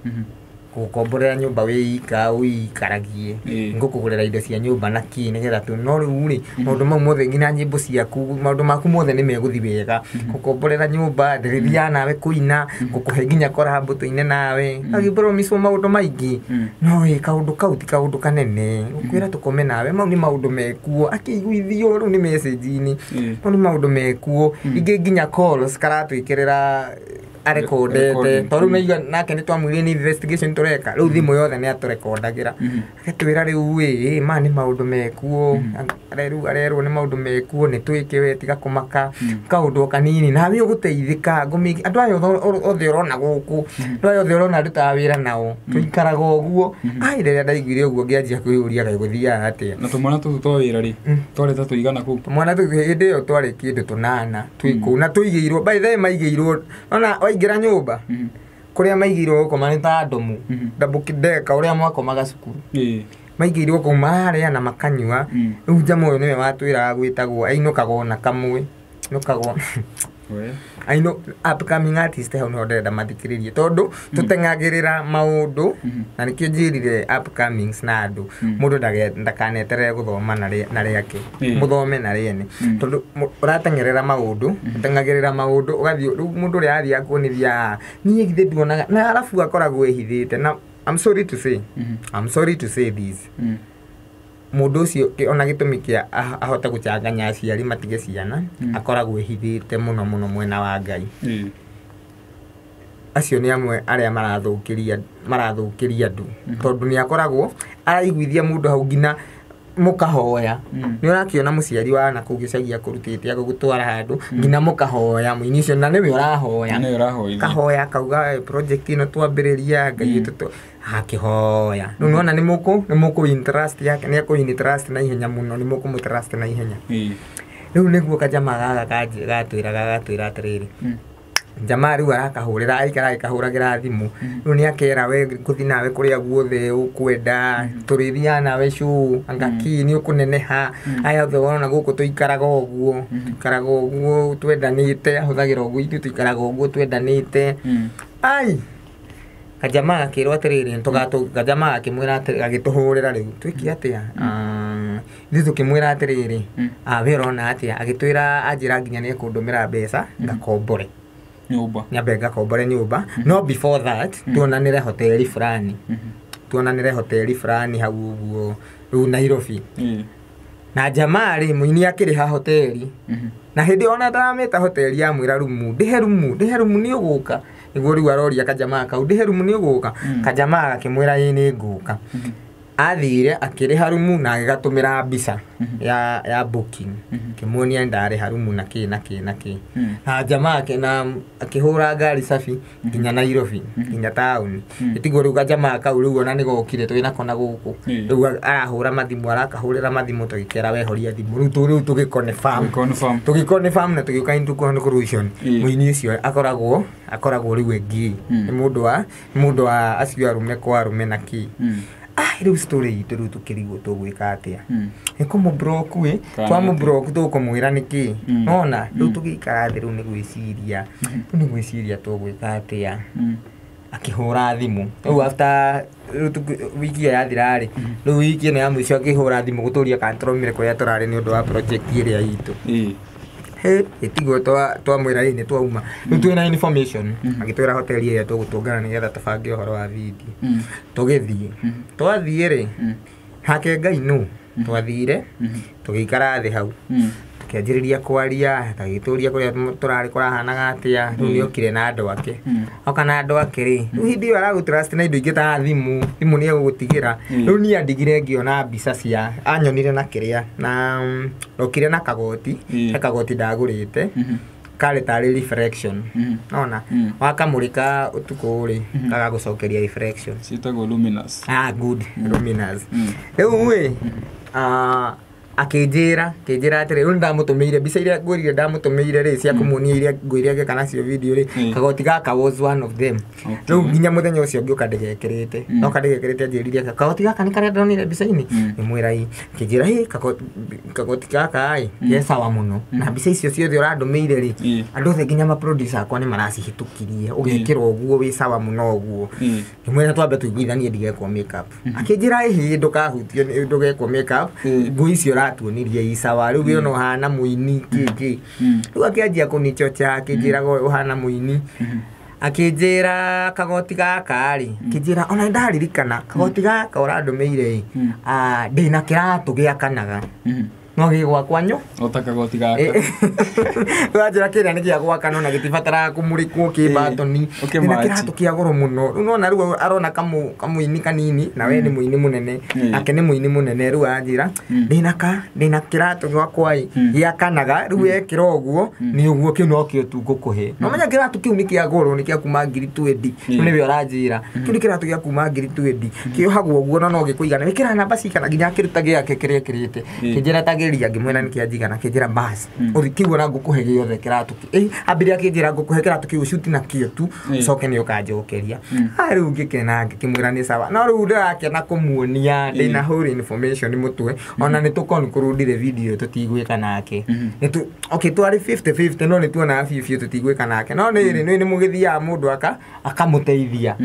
Gũkomborera nyũmba wĩika ũikaragie, ngũkũgũrĩra indo cia nyũmba na kĩ nĩgetha tu. No rĩu rĩ, maũndũ mau mothe, nginya nyĩmbo ciaku, maũndũ maku mothe nĩ megũthiĩ wega. Gũkomborera nyũmba, ndĩrĩthiaga nawe kũina, ngũkũhe nginya korambo tũine nawe, agĩpromiswo maũndũ maingĩ. No ĩ, kaũndũ kau ti kaũndũ kanene gũkwĩra tũkome nawe, mau nĩ maũndũ mekuo akĩiguithio rĩu nĩ message-inĩ. Mau nĩ maũndũ mekuo ingĩ, nginya calls karatwĩkĩrĩra arekondete. Recording. Tondũ rĩu naigua nake nĩ twamwĩrire nĩ investigation tũreka, rĩu thimũ yothe nĩ atũrekondagĩra, agatwĩra rĩu ĩ maya nĩ maũndũ mekuo. Rĩu arerwo nĩ maũndũ mekuo, nĩ twĩke, we tiga kũmaka, kaũndũ o kanini nawe ũgũteithĩka. Ngũmĩ andũ aya othe ũrona gũkũ, andũ aya othe ũrona ndutaga wĩra nao, tũikaraga ũguo. Ai, rĩrĩa ndaiguire ũguo ngĩanjia kwĩyũria, kaĩ gũthiaga atĩa? Na tũmwana tũtũ twa wĩra rĩ, twarĩ ta tũigana kũu? Tũmwana tũu hĩndĩ ĩyo twarĩ kĩndũ tũnana twĩ kũu, na tũigĩirwo, by the way, maigĩirwo ona waingĩra nyũmba kũrĩa maigĩirwo gũkoma nĩ ta ndomu, double decker ũrĩa mwakomaga cukuru. Maigĩirwo kũu mararĩa na makanyua. Rĩu njama ũyũ nĩwe watwĩraga gwĩtagwo ainũkaga ona kamwe, ainũkaga We. aino upcoming artist. Hau niho ndĩrenda mathikĩrĩrie, tondũ tũteng'agĩrĩra maũndũ, na nĩkĩo njĩrire upcomings na andũ, mũndũ ndakaneterere gũthoma na rĩake, mũthome na rĩene, tondũ ũrateng'erera maũndũ, ũteng'agĩrĩra maũndũ ũgathiĩ rĩu mũndũ ũrĩa athiĩ akuonithia niĩ githĩ nduonaga, na arabu akoragwo ehithĩte. Na I'm sorry to say, I'm sorry to say this, mũndũ ũcio ona gĩtũmi kĩa ahote gũchanganya aciari matige ciana, akoragwo ehithĩte mũno mũno mwena wa Ngai. Acio nĩ amwe arĩa marathũkĩria andũ, tondũ nĩ akoragwo araiguithia mũndũ hau nginya mũkahoya. Nĩ ũrakĩona mũciari wa na kũu gĩcagi akũrutĩte agũgũtwara handũ nginya mũkahoya mũini ũcio, na nĩwe ũrahoya. Nĩwe ũrahoithia. Kahoya akauga, "Eh, project ĩno twambĩrĩria Ngai ĩtũtũ," akĩhoya. Rĩu nĩwona nĩ mũkũ interest yake, nĩ akũ interest na ihenya mũno, nĩ mũkũmũ trust na ihenya. Rĩu nĩguo kajama gaka gatwĩraga, gatwĩra atĩrĩrĩ, jamaa rĩu arakahũrĩra, aikara agĩkahũragĩra thimũ. Rĩu nĩ akera we ngũthiĩ nawe kũrĩa guothe ũkwenda, tũrĩthiaga nawe show, anga kĩ nĩ ũkũneneha, aya othe wona gũkũ tũikaraga ũguo, tũikaraga ũguo twendanĩte, ahũthagĩra ũguo, ithuĩ tũikaraga ũguo twendanĩte. Ai, kajamaa gakĩrwo atĩrĩrĩ, kajamaa gakĩmwĩra atĩrĩ, gagĩtũhũrĩra rĩu twĩke atĩa? Ah, ithuĩ tũkĩmwĩra atĩrĩrĩ, "Ah, we ũrona atĩa?" Agĩtwĩra anjĩra nginya nĩ ekũndũmĩra mbeca ngakombore Nyũmba. Nyambe ngakombore nyũmba, no before that tuonanĩre hoteli fulani, tuonanĩre hoteli fulani hau ũguo rĩu Nairobi. Na jamaa rĩ, mũini akĩrĩha hoteli, na hĩndĩ ĩyo ona ndaramĩta hoteli amwĩra rumu, ndĩhe rumu, ndĩhe rumu nĩ ũgũka. Nĩguo rĩu aroria kajamaa kau, ndĩhe rumu nĩ ũgũka. Kajamaa gakĩmwĩra ĩĩ nĩ ngũka. Athire akĩrĩha rumu na agĩgatũmĩra mbica ya booking, kĩmuonia ndarĩha rumu na kĩ na kĩ na kĩ. Na jamaa na akĩhũra ngari safi nginya Nairobi, nginya taũni. Ĩtiguo rĩu kajamaa kau rĩu ona nĩgokire twĩnako na gũkũ. Rĩu arahũra mathimũ, arakahũrĩra mathimũ, tũgĩkera wehoria thimũ rĩu rĩu tũgĩconfirm. Confirm. Tũgĩconfirm na tũgĩũka into conclusion, mũini ũcio akoragwo rĩu ĩngĩ nĩ mũndũ wa acio arũme kwa arũme na kĩ. Ah, rĩu story itũ rĩu tũkĩrigwo tũgwĩka atĩa? Nĩ kũmũ-block ĩ? Kana Twamũ-block tũkũmwĩra nĩkĩ? Nona rĩu tũgĩikara thĩ, rĩu nĩ gwĩciria, rĩu nĩ gwĩciria tũgwĩka atĩa. Akĩhũra thimũ rĩu after rĩu wiki ĩyo yathira rĩ, rĩu wiki ĩno ya mũico akĩhũra thimũ gũtũria kana tũraumire kũrĩa tũrarĩ nĩ ũndũ wa project ĩrĩa itũ. He ĩtiguo twamwĩra ĩ nĩ twauma, rĩu twĩna information. Agĩtwĩra hoteli ĩrĩa tũgũtũngana nĩgetha tũbange ũhoro wa video. Tũgĩthiĩ, twathiĩ rĩ, hake Ngai nũ twathire, tũgĩikara thĩ hau, tũkĩanjĩrĩria kwaria, agĩtũria kũrĩa tũrarĩ kũrahanaga atĩa. Rĩu nĩ okire na andũ ake. Oka na andũ ake rĩ, rĩu hĩndĩ ĩyo aragũtrust na indo ingĩ ta thimũ, thimũ nĩ egũgũtigĩra. Rĩu niĩ andigire ngĩona mbica cia anyonire na kĩrĩa na ndokire na kagoti. He kagoti ndagũrĩte karĩ tarĩ reflection, nona wakamũrĩka ũtukũ rĩ, gagagũcokeria reflection. Ciĩtagwo luminous. Ah, good, luminous. Rĩu ĩ, ah, Akĩnjĩra atĩrĩ rĩu ndamũtũmĩire mbica iria ngwĩrire ndamũtũmĩire rĩ cia kũmuonia iria ngwĩrire agĩka nacio video rĩ, kagoti gaka was one of them. Rĩu nginya mũthenya ũcio ngĩũka ndĩgekĩrĩte, noka ndĩgekĩrĩte anjĩrire kagoti gaka nĩ karĩa ndonire mbica-inĩ, ngĩmwĩra ĩ, akĩnjĩra hĩ kagoti gaka ĩ ke sawa mũno, na mbica icio ciothe ũrandũmĩire rĩ, andũ othe nginya ma producer akwa nĩ maracihĩtũkirie, ũgekĩra ũguo wĩ sawa mũno ũguo. Ngĩmwĩra twambe tũiguithanie ndigekwo makeup, akĩnjĩra ĩhĩ ndũkahutio ndũgekwo makeup, nguo icio ũratuonirie i sawa, rĩu we ona ũhana mũini kĩkĩ. Rĩu akĩanjia kũnichocha akĩnjĩraga ũhana mũini, akĩnjĩra kagoti gaka rĩ, akĩnjĩra ona ndaririkana kagoti gaka ũrandũmĩire ĩ, ndĩna kĩratũ gĩakanaga no gĩ gwakwa nyo ota kagoti gaka. Wanjĩra kĩrĩa nĩ gĩa gwakana ona gĩtibataraga kũmũrĩkwo kĩ batoni, ndĩna kĩratũ kĩa goro mũno. Rĩu nona rĩu arona kamũini kanini na we nĩ mũini mũnene, nake nĩ mũini mũnene. Rĩu anjĩra ndĩna kĩratũ gwakwa ĩ gĩakanaga, rĩu wekĩra ũguo nĩ ũguo kĩu no kĩo tu ngũkũhe. No menya kĩratũ kĩu nĩ kĩa goro, nĩ kĩa kuma 20,000, rĩu nĩwe ũranjĩra kĩu nĩ kĩratũ gĩa kuma 20,000 kĩohagwo ũguo na no gĩkũigana, wĩkĩra namba cigana, nginya akĩruta gĩake kĩrĩa ekĩrĩte, kĩnjĩra tagĩria, ngĩmwĩra nĩ kĩanjigana, kĩnjĩra bas ũthi kĩu ona ngũkũhe gĩothe kĩratũ kĩu, ambĩrĩria akĩnjĩra ngũkũhe kĩratũ kĩu ũcuti na kĩo tu ũcoke nĩ ũkanjokeria. Rĩu ngĩkena ngĩkĩmwĩra nĩ sawa, no rĩu ndĩrakena kũmuonia ndĩna whole information mũtwe, ona nĩ tũkoncludire video tũtigwĩka nake. Okay, twarĩ 50-50 no nĩ tuonaga biũ biũ tũtigwĩka nake, no nĩ rĩ nĩ mũgĩthiaga mũndũ akamũteithia.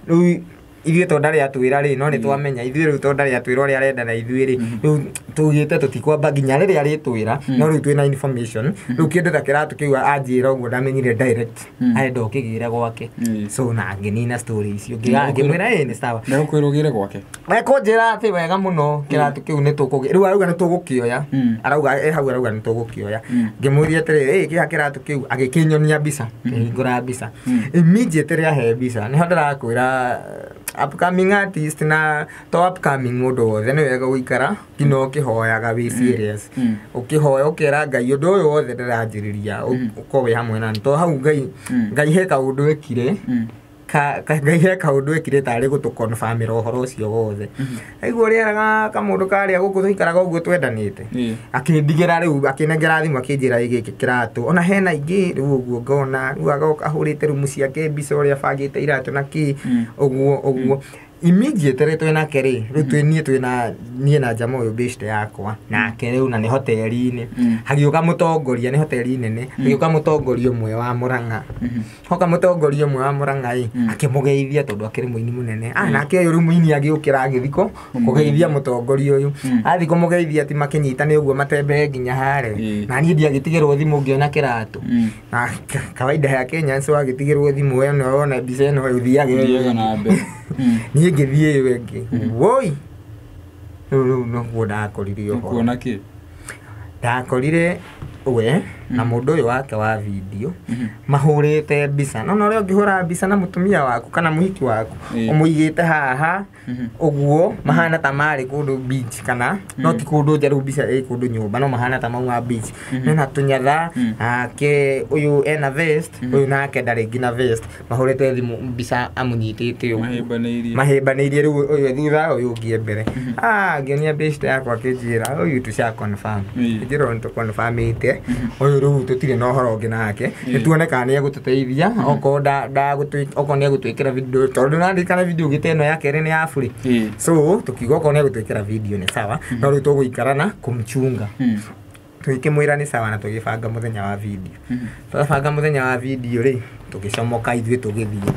Rĩu ithuĩ to ndarĩ atwĩra rĩ, no nĩ twamenya ithuĩ rĩu to ndarĩ atwĩra ũrĩa arenda na ithuĩ rĩ, rĩu tugĩte tũtikwamba nginya rĩrĩa arĩtwĩra, no rĩu twĩna information. Rĩu kĩndũ ta kĩratũ kĩu anjĩra ũguo ndamenyire direct arenda ũkĩgĩra gwake, so na ngĩnina story icio ngĩmwĩra ĩ nĩ sawa. Ndegũkwĩra ũgĩre gwake, ekũnjĩra atĩ wega mũno kĩratũ kĩu nĩ tũkũgĩ, rĩu arauga nĩ tũgũkĩoya, arauga hau arauga nĩ tũgũkĩoya. Ngĩmũria atĩrĩrĩ ĩ kĩha kĩratũ kĩu, agĩkĩnyonia mbica, kĩhingũra mbica immediately ahe mbica, nĩho ndĩrakwĩra upcoming artist na to upcoming mũndũ wothe nĩ wega gũikara nginya ũkĩhoyaga wĩ serious, ũkĩhoya ũkera Ngai ũndũ ũyũ wothe ndĩranjĩrĩria ũkorwo wĩ hamwe nani, to hau Ngai he kaũndũ ekire, Ngai he kaũndũ ekire tarĩ gũtũconfirmĩra ũhoro ũcio wothe. Aigua ũrĩa eraga kamũndũ karĩa gũkũ tũikaraga ũguo twendanĩte, akĩndigĩra rĩu akĩnengera thimũ akĩnjĩra ĩ gĩkĩ kĩratũ, ona hena ingĩ rĩu ũguo ngona rĩu agoka ahũrĩte rumu ciake mbica ũrĩa abangĩte iratũ na kĩ ũguo ũguo. Immediately twĩ nake rĩ, rĩu twĩ niĩ twĩna niĩ na Jama ũyũ best yakwa nake rĩu, na nĩ hoteli-inĩ, hagĩũka mũtongoria, nĩ hoteli nene, hagĩũka mũtongoria ũmwe wa Murang'a, hoka mũtongoria ũmwe wa Murang'a ĩ akĩmũgeithia tondũ akĩrĩ mũini mũnene, nake ũyũ rĩu mũini agĩũkĩra agĩthiĩ kũgeithia mũtongoria ũyũ, athiĩ kũmũgeithia ti makĩnyitane ũguo matembee nginya harĩa, na niĩ ndiagĩtigĩrwo thimũ ngĩona kĩratũ, na kawaida ya Kenya nĩ wagĩtigĩrwo thimũ ĩno wona mbica ĩno ũthiaga na mbere. Niĩ ngĩthiĩ ĩyo ĩngĩ, woi rĩu noguo ndakorire ũhoro. Ũkuona kĩ? Ndakorire we na mũndũ ũyũ wake wa video mahũrĩte mbica, no ũrĩa ũngĩhũra mbica na mũtumia waku kana mũhiki waku ũmũigĩte haha ũguo mahana ta marĩ kũndũ beach kana no ti kũndũ nja, rĩu mbica ĩ kũndũ nyũmba no mahana ta mauma beach, mena tũnyatha, nake ũyũ ena vest, ũyũ nake ndarĩ nginya vest, mahũrĩte thimũ mbica amũnyitĩte ũguo mahĩmbanĩirie, rĩu ũyũ thutha ũyũ ũngĩ mbere. Ngĩonia best yakwa akĩnjĩra ũyũ tũca confirm, akĩnjĩra ũyũ nĩtũconfirmĩte ũyũ rĩu tũtirĩ na ũhoro ũngĩ nake, nĩ tuone kana nĩ egũtũteithia, okorwo okorwo nĩ egũtwĩkĩra video, tondũ nandĩkana video gĩte ĩno ya kerĩ nĩ ya bure, so tũkiuga okorwo nĩ egũtwĩkĩra video nĩ sawa, no rĩu tũgũikara na kũmchunga, tũgĩkĩmwĩra nĩ sawa na tũgĩbanga mũthenya wa video. Twabanga mũthenya wa video rĩ, tũgĩcomoka ithuĩ tũgĩthiĩ,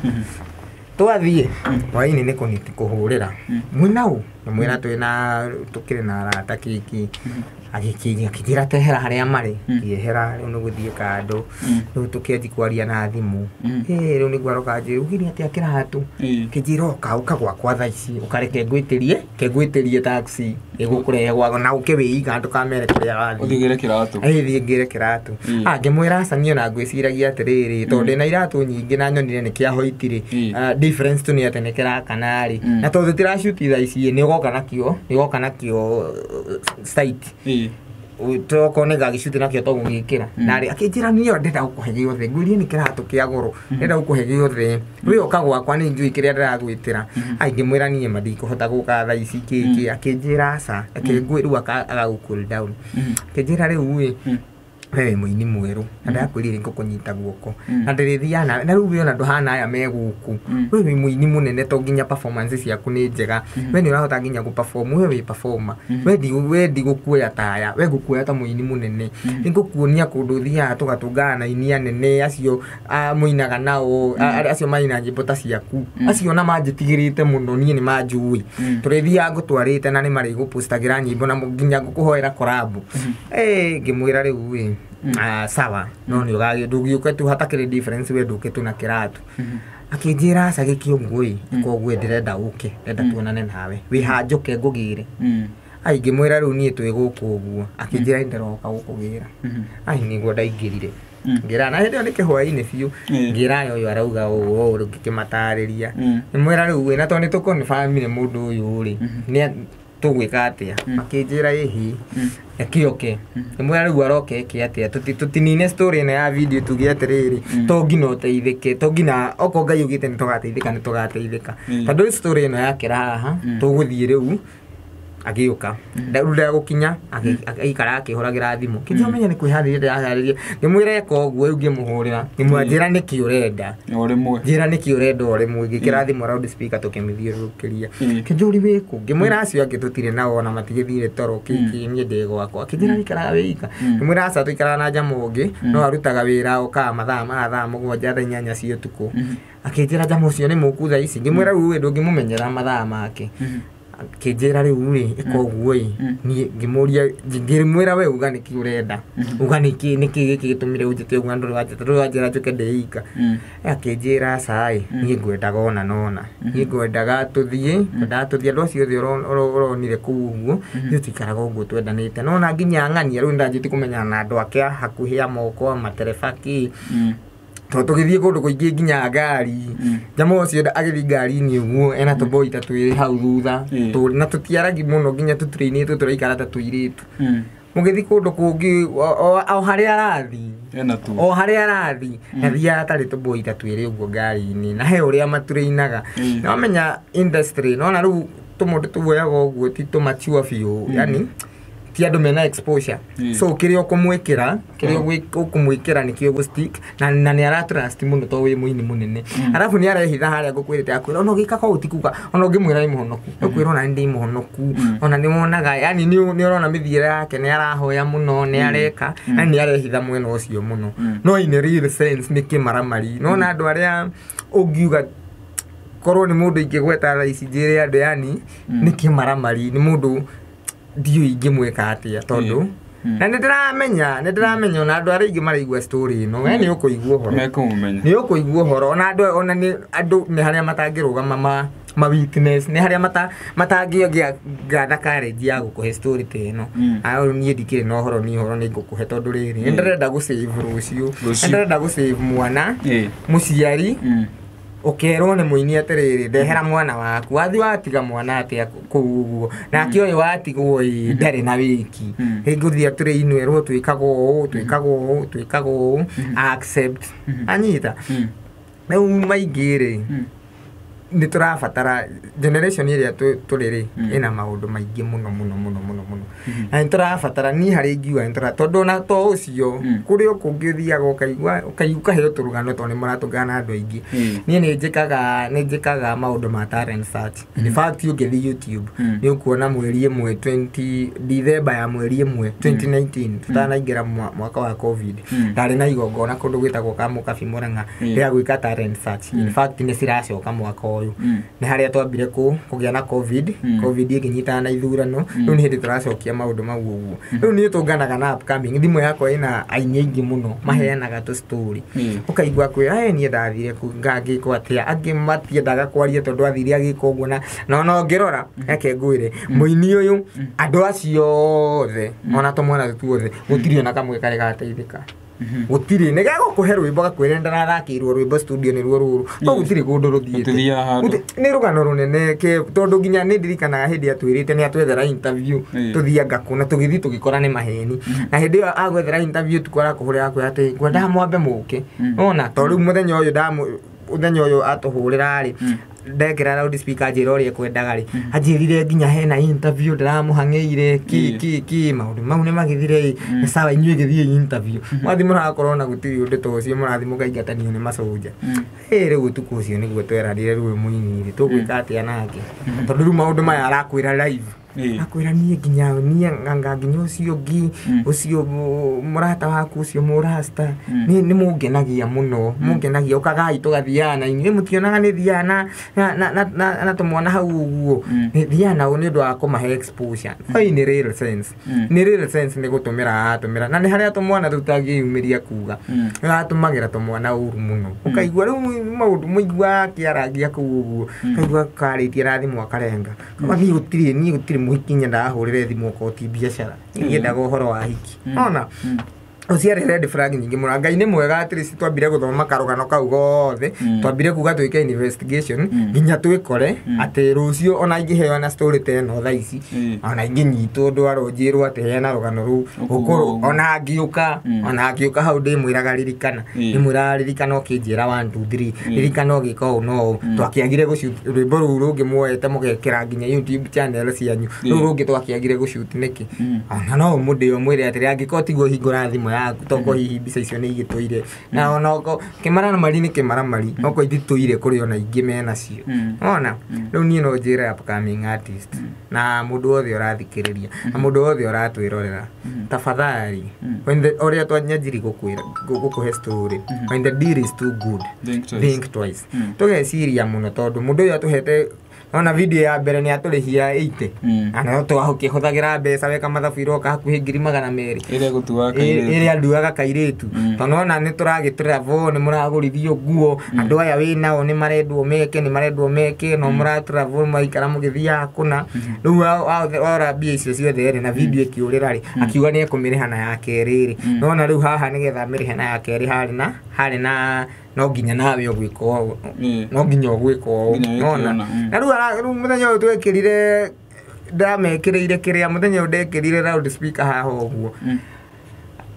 twathiĩ hwaĩ-inĩ nĩ kũhũrĩra mwĩna ũ, ngĩmwĩra twĩna tũkĩrĩ na arata kĩkĩ, agĩkĩnjĩra tehera harĩa marĩ, ngĩehera rĩu nĩ gũthiĩ kando, rĩu tũkĩanjia kwaria na thimũ, rĩu nĩguo aroka anjĩra ugire atĩa kĩratũ, kĩnjĩra ũka ũka gwakwa thaa ici, ũkareke ngwĩtĩrie taxi ĩgũkũrehe gwakwa na ũke wĩiga ndũkamere kũrĩa wathiĩ, ũthiĩ ũgĩre kĩratũ. Thiĩ ngĩre kĩratũ. Ngĩmwĩra aca niĩ ona ngwĩciragia atĩrĩrĩ, tondũ ndĩna iratũ nyingĩ na nyonire nĩ kĩa white rĩ, difference tu nĩ atĩ nĩ kĩrakana rĩ, na tondũ tũtiracuti thaa ici nĩ ũgoka nakĩo, nĩ ũgoka nakĩo site. Toko nĩ gagĩcuthi nakĩo tũgũgĩkĩra na rĩ akĩnjĩra niĩ ndĩrenda gũkũhe gĩothe ngwĩrie nĩ kĩratũ kĩa goro ndĩrenda gũkũhe gĩothe we ũka gwakwa nĩ njũĩ kĩrĩa ndĩragwĩtĩra. Ai ngĩmwĩra niĩ ma ndikũhota gũka thaa ici kĩkĩ akĩnjĩra aca akĩngwĩ rĩu agagũ cool down akĩnjĩra rĩu ĩ we wĩ mũini mwerũ na ndakwĩrire ngũkũnyita guoko na ndĩrĩthiaga nawe na rĩu we ona ndũhana aya me gũkũ we wĩ mũini mũnene to nginya performance ciaku nĩ njega we nĩ ũrahota nginya gũ perform we wĩ performer we ndigũkuoya taya we ngũkuoya ta mũini mũnene nĩngũkuonia kũndũ thiaga tũgatũngana na aini anene acio mũinaga nao acio maina nyĩmbo ta ciaku acio ona manjĩtigĩrĩte mũno niĩ nĩ manjũĩ tũrĩthiaga ngũtwarĩte na nĩ marĩgũpostagĩra nyĩmbo na nginya ngũkũhoera collab. Ngĩmwĩra rĩu ĩ sawa no nĩ ũgagĩ ndũgĩũke tu hatakĩrĩ difference we ndũke tu na kĩratũ. Akĩnjĩra aca gĩkĩ ũguo ĩ koguo ndĩrenda ũke ndĩrenda tuonane nawe wĩ ha njũke ngũgĩre. Ai ngĩmwĩra rĩu niĩ twĩ gũkũ ũguo akĩnjĩra ndĩroka gũkũgĩra. Ai nĩguo ndaingĩrire ngĩra na hĩndĩ ĩyo nĩ kĩhwaĩ-inĩ biũ ngĩra ũyũ arauga ũũ ũũ ngĩkĩmatarĩria ngĩmwĩra rĩu ĩ na tondũ nĩ tũkonfirmire mũndũ ũyũ rĩ nĩ tũgwĩka atĩa akĩnjĩra ĩhi akĩoke ngĩmwĩra rĩu aroke eke atĩa tũtinine story ĩno ya video tuge atĩrĩrĩ to nginya ũteithĩke to nginya okorwo Ngai augĩte nĩ tũgateithĩka nĩ tũgateithĩka tondũ story ĩno yakĩra haha tũgũthiĩ rĩu agĩũka rĩu ndegũkinya agĩikara akĩhũragĩra thimũ kĩnjĩra ũmenye nĩ kwĩharĩria ndĩraharĩria ngĩmwĩra eka ũguo rĩu ngĩmũhũrĩra ngĩmwĩra njĩra nĩkĩ ũrenda o rĩmwe njĩra nĩkĩ ũrenda o rĩmwe ngĩkĩra thimũ round speaker tũkĩmĩthiũrũrũkĩria kĩnjũri wĩkũ ngĩmwĩra acio angĩ tũtirĩ nao ona matigĩthire toro kĩkĩ niĩ ndĩ gwakwa akĩnjĩra wĩikaraga wĩ ika ngĩmwĩra aca tũikaraga na njama ũngĩ no arutaga wĩra okaga mathaa ma thaa 7 thaa 8 cia ũtukũ akĩnjĩra njama ũcio nĩ mũku thaa ici ngĩmwĩra rĩu ndũngĩmũmenyera mathaa make akĩnjĩra rĩu rĩ ĩka ũguo ĩ niĩ ngĩmũria ngĩmwĩra we uga nĩkĩ ũrenda uga nĩkĩ nĩkĩ gĩkĩ gĩtũmire ũnjĩte ũguo na ndũrĩ wanjĩta ndũrĩ wanjĩra njũke ndĩ ika akĩnjĩra aca ĩ niĩ ngwendaga ona nona niĩ ngwendaga tũthiĩ ngwendaga tũthiĩ andũ acio othe ũronire kũu ũguo ithuĩ tũikaraga ũguo twendanĩte nona nginya ng'ania rĩu nĩndanjĩtie kũmenyana na andũ ake a hakuhĩ a moko matereba kĩ tondũ tũgĩthiĩ kũndũ kũingĩ nginya ngari njama ũcio agĩthiĩ ngari-inĩ ũguo ena tũboi ta twĩrĩ hau thutha na tũtiaragi mũno nginya tũtũrĩinĩtwo tũraikara ta tũirĩtu mũgĩthiĩ kũndũ kũngĩ o harĩa arathiĩ o harĩa arathiĩ athiaga atarĩ tũboi ta twĩrĩ ũguo ngari-inĩ na he ũrĩa matũrĩinaga na wamenya industry nona rĩu tũmũndũ tuoyaga ũguo ti tũmature biũ yani ti andũ mena exposure so kĩrĩa ũkũmwĩkĩra kĩrĩa ũkũmwĩkĩra nĩkĩo gũ stick na nĩ ara trust mũno to wĩ mũini mũnene arabu nĩ arehitha harĩa ngũkwĩrĩte akwĩra ona ũgĩka kwa ũtikuga ona ũngĩmwĩra nĩ mũhonoku ũkwĩra ona nĩ ndĩ mũhonoku ona nĩ wonaga yani nĩ ũrona mĩthiĩre yake nĩ arahoya mũno nĩ areka yani nĩ arehitha mwena ũcio mũno no in a real sense nĩ kĩmaramari nona andũ arĩa ũngiuga korwo nĩ mũndũ ingĩgweta thaa ici njĩre andũ yani nĩ kĩmaramari nĩ mũndũ ndiũĩ ingĩmwĩka atĩa tondũ na nĩ ndĩramenya ona andũ arĩa aingĩ maraigua story ĩno we nĩ ũkũigua ũhoro nĩ ũkũigua ũhoro ona andũ ona nĩ andũ nĩ harĩa matangĩrũgama ma weakness nĩ harĩa matangĩongĩa gather courage ya gũkũhe story ta ĩno rĩu niĩ ndikĩrĩ na ũhoro niĩ ũhoro nĩ ngũkũhe tondũ rĩrĩ nĩ ndĩrenda gũ save rũciũ nĩ ndĩrenda gũ save mwana mũciari ũkerwo nĩ mũini atĩrĩrĩ ndehera mwana waku wathi watiga mwana atĩa kũu ũguo nake ũyũ watigwo ĩ ndarĩ na wĩki rĩngĩ ũthiĩ atũrĩ erwo twĩkaga ũũ twĩkaga ũũ twĩkaga ũũ accept anyita rĩu maingĩ rĩ nĩ tũrabatara generation ĩrĩa tũrĩ rĩ ĩna maũndũ maingĩ mũno mũno mũno mũno mũno na nĩ tũrabatara niĩ harĩa ingiuga nĩ tũra tondũ ona to ũcio kũrĩ o kũngĩ ũthiaga ũkaigua ũkaheo tũrũgano tondũ nĩ mũratũngana na andũ aingĩ niĩ nĩ njĩkaga maũndũ ma talent search in fact ũngĩthiĩ YouTube nĩ ũkuona mweri ĩmwe 20 December ya mweri ĩmwe 2019 tũtanaingĩra mwaka wa COVID ndarĩ na igongona kũndũ gwĩtagwo Kamũkabi Mũrang'a rĩa gwĩka talent search in fact nĩ ciracoka mwaka ũyũ nĩ harĩa twambire kũgĩa na COVID COVID ĩkĩnyitana na ithurano rĩu nĩ hĩndĩ tũracokia maũndũ mau ũguo rĩu niĩ tũnganaga na upcoming thimũ yakwa ĩna aini aingĩ mũno maheanaga tũ story ũkaigua kwĩra niĩ ndathire ngangĩkwo atĩa angĩ matiendaga kwaria tondũ athire agĩka ũguo na ona ũngĩrora reke ngwĩre mũini ũyũ andũ acio othe ona tũmwana tuothe gũtirĩ ona kamwe karĩ gateithĩka Gũtirĩ nĩ gagũkũhe rwĩmbo gakwĩre ndarathakĩirwo rwĩmbo studio nĩ ruo rũrũ no gũtirĩ kũndũ rũthiĩte. Nĩ rũgano rũnene tondũ nginya nĩ ndirikanaga hĩndĩ atwĩrĩte nĩ atwethera interview tũthianga kũ na tũgĩthiĩ tũgĩkora nĩ maheni. Na hĩndĩ ĩyo agwethera interview tukora kũhũrĩra akwĩra atĩ ngwendaga mwambe mũke. Ona to rĩu mũthenya ũyũ atũhũrĩra rĩ ndekĩra loud speaker njĩra ũrĩa ekwendaga rĩ anjĩrire nginya hena interview ndĩramũhang'ĩire ki maũndũ mau nĩ magĩthire nĩ sawa inyuĩ gĩthiĩ interview mwathi mũrakorwo na gũtirĩ ũndũ ta ũcio mũrathi mũkaingatanio nĩ maconja. Rĩu ũtukũ ũcio nĩguo tweranire rĩu mũini rĩ tũgwĩka atĩa nake tondũ rĩu maũndũ maya arakwĩra live akwĩra niĩ nginya niĩ nganga nginya ũcio ũngĩ ũcio mũrata waku ũcio mũrasta nĩ mũngenagia mũno mũngenagia ũkagai tũgathiaga na inyuĩ mũtionaga nĩ thiaga na tũmwana hau ũguo nĩ thiaga nao nĩ ũndũ wa kũmahe exposure. Oi nĩ real sense nĩ real sense nĩ gũtũmĩra aratũmĩra na nĩ harĩa tũmwana tũtangĩyumĩria kuga atũmagĩra tũmwana ũru mũno ũkaigua rĩu maũndũ mũigua akĩarangia kũu ũguo kaigua karĩtie na thimũ akarenga niĩ gũtirĩ mũhiki nyendaga hũrĩre thimũ okorwo ti biacara nyendaga ũhoro wa hiki. Ona ũciarĩ red flag nyingĩ mũno. Ngai nĩ mwega at least twambire gũthoma karũgano kau gothe twambire kuga twĩke investigation nginya twĩkore atĩ rũciũ ona ingĩheo na story ta ĩno thaa ici ona ingĩnyitwo ndwarwo njĩrwo atĩ heana rũgano rũu ũkũrũ ona angĩũka hau ndĩmwĩraga ririkana ndĩmwĩraga ririkana ũkĩnjĩra 1 2 3 ririkana ũgĩka ũũ no ũũ twakĩagire gũshoot rwĩmbo rũu rũngĩ muoete mũgekĩra nginya YouTube channel cianyu rũu rũngĩ twakĩagire gũshoot nĩkĩ ona no mũndĩ ũmwĩre atĩrĩ angĩkorwo tiguo hingũra thimũ yaku toko hihi mbica icio nĩ igĩtũire na ona oko kĩmaramari nĩ kĩmaramari oko ithitũire kũrĩ ona ingĩ menacio. Ona rĩu niĩ no njĩre upcoming artist na mũndũ wothe ũrathikĩrĩria na mũndũ wothe ũratwĩrorera tafadhali when the ũrĩa twanyanjiri gũkwĩra gũkũhe story when the deal is too good think twice. Tũgeciria mũno tondũ mũndũ ũyũ atũhete ona video ya mbere nĩ atũrĩhia 80 ana no twahũkĩhũthagĩra mbeca weka mathabu iroka hakuhĩ 200,000 ĩrĩa nduaga kairĩtu tondũ ona nĩ tũragĩtravel nĩ mũragũrithio nguo andũ aya wĩ nao nĩ marendwo meke no mũratravel maikara mũgĩthiaga kũna rĩu wora mbia icio ciothe rĩ na video ĩkĩũrĩra rĩ akiuga nĩ ekũmĩrĩha na ya kerĩ rĩ nona rĩu haha nĩgetha amĩrĩhe na ya kerĩ harĩ na no nginya nawe ũgwĩka ũũ no nginya ũgwĩka ũũ nona na rĩu mũthenya ũyũ twekĩrire ndamekĩrĩire kĩrĩa mũthenya ũyũ ndekĩrire loud speaker haha ũguo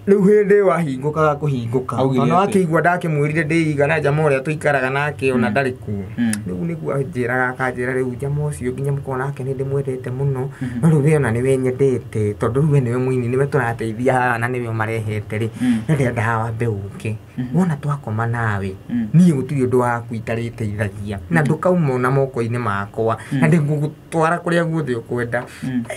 rĩu hĩndĩ wahingũkaga kũhingũka ona akĩigua ndakĩmwĩrire ndĩigana njama ũrĩa tũikaraga nake ona ndarĩ kuo rĩu nĩguo anjĩraga akanjĩra rĩu njama ũcio nginya mũkorwo nake nĩ ndĩmwendete mũno no rĩu we ona nĩwe nyendete tondũ rĩu we nĩwe mũini nĩwe tũrateithia haha na nĩwe ũmarehete rĩ nĩndendaga wambe ũke wona twakoma nawe niĩ gũtirĩ ũndũ waku itarĩteithagia na ndũkauma ona moko-inĩ makwa na ndĩngũgũtwara kũrĩa guothe ũkwenda.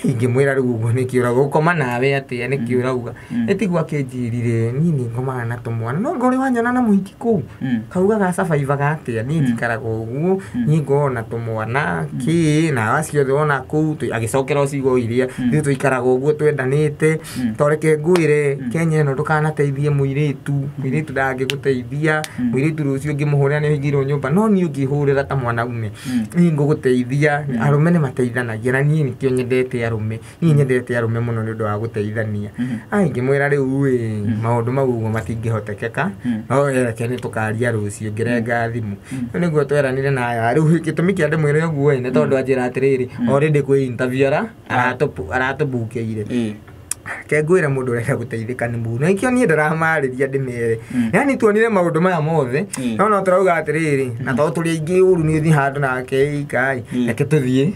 Ingĩmwĩra rĩu ũguo nĩkĩ ũrauga gũkoma nawe atĩa nĩkĩ ũrauga ĩtiguo akĩnjĩrire niĩ nĩ ngomaga na tũmwana no ngorĩ wanyona na mũhiki kũu kauga gacabaithaga atĩa niĩ njikaraga ũguo niĩ ngona tũmwana kĩ na acio othe wona kũu agĩcokera ciugo iria ithuĩ tũikaraga ũguo twendanĩte toreke ngwĩre Kenya ĩno ndũkanateithie mũirĩtu ndangĩgũteithia mũirĩtu rũciũ ũngĩmũhũrĩra nĩ ũhingĩirwo nyũmba no niĩ ũngĩhũrĩra ta mwanaume niĩ ngũgũteithia arũme nĩ mateithanagia na niĩ nĩkĩo nyendete arũme niĩ nyendete arũme mũno nĩ ũndũ wa gũteithania. Ingĩmwĩra rĩu ĩ maũndũ mau ũguo matingĩhotekeka no reke nĩ tũkaria rũciũ ngĩrenga thimũ rĩu nĩguo tweranire na rĩu gĩtũmi kĩa ndĩmwĩre ũguo ĩ nĩ tondũ anjĩra atĩrĩrĩ already kwĩ interview aratũbukĩire ke ngwĩre mũndũ ũrenda gũteithĩka nĩ mũndũ na ikĩo niĩ ndĩramarĩria ndĩmere yani tuonire maũndũ maya mothe no no tũrauga atĩrĩrĩ na tondũ tũrĩ aingĩ ũru nĩ ũthiĩ handũ nake ikai reke tũthiĩ